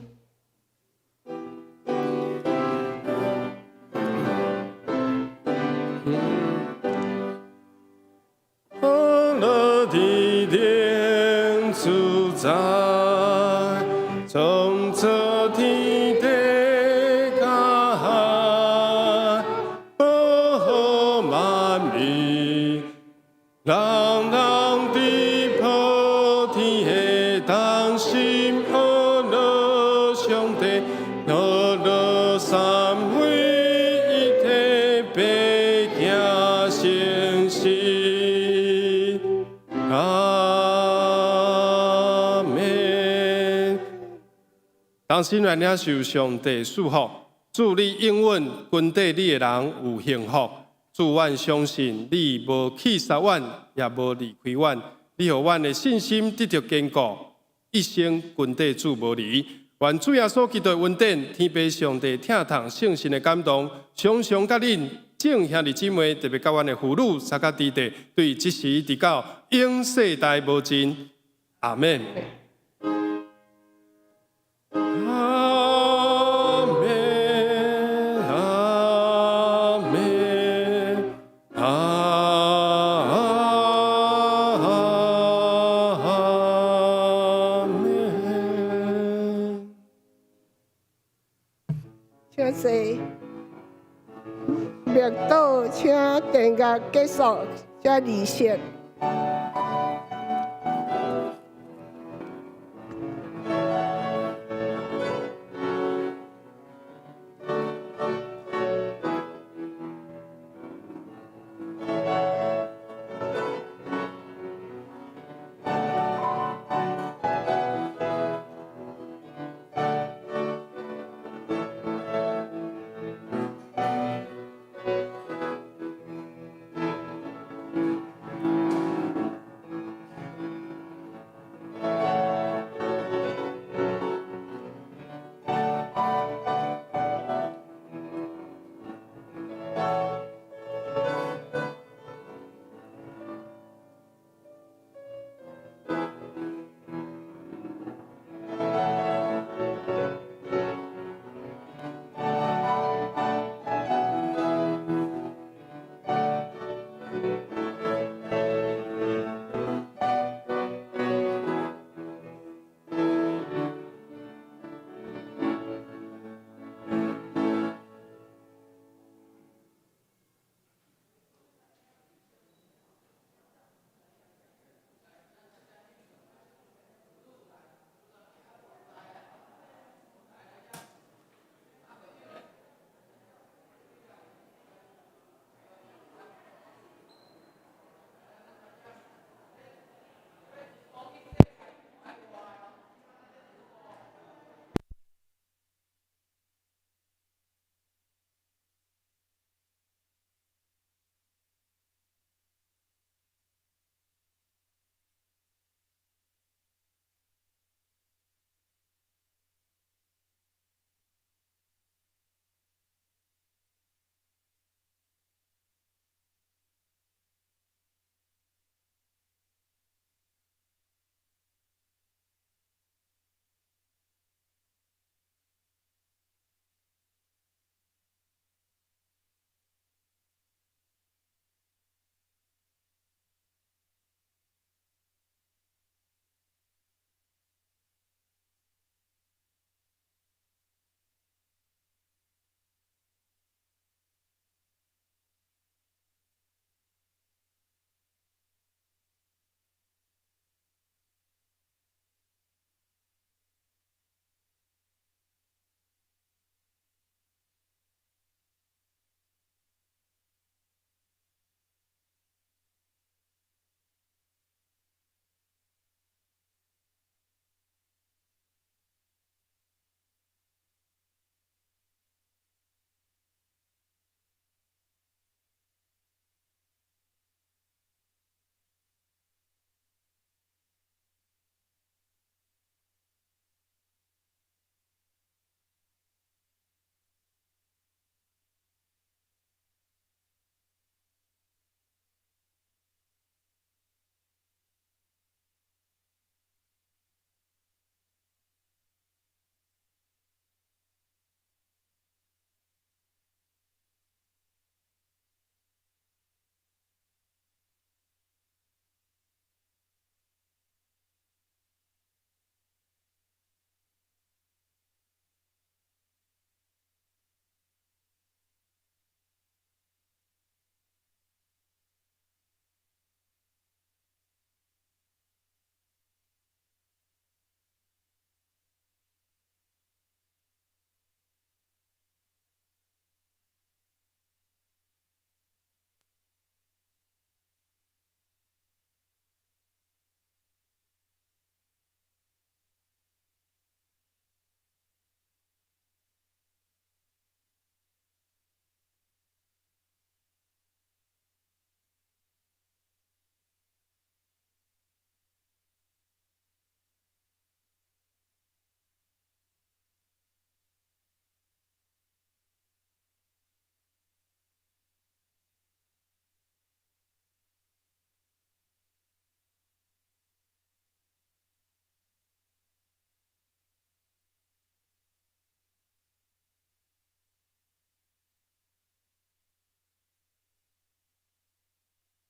[SPEAKER 1] 歡樂的靈主宰，創造天地甲海，保護萬民，人人佇普天下同心學樂上帝，學樂三位一體，白行聖事。阿們。同心來領受上帝賜福，主你應允跟綴你的人有幸福。主，阮相信你無棄殺阮，也無離開阮。你予阮的信心得著堅固，一生跟綴主無離。願主耶穌基督的恩典、天父上帝疼痛、聖神的感動，常常佮恁眾兄弟姊妹，特別佮阮的父女、三甲弟弟，對這時直到永世代無盡。阿們。阿們，阿們，阿們。
[SPEAKER 2] 請坐。默禱，請電樂結束，這儀式。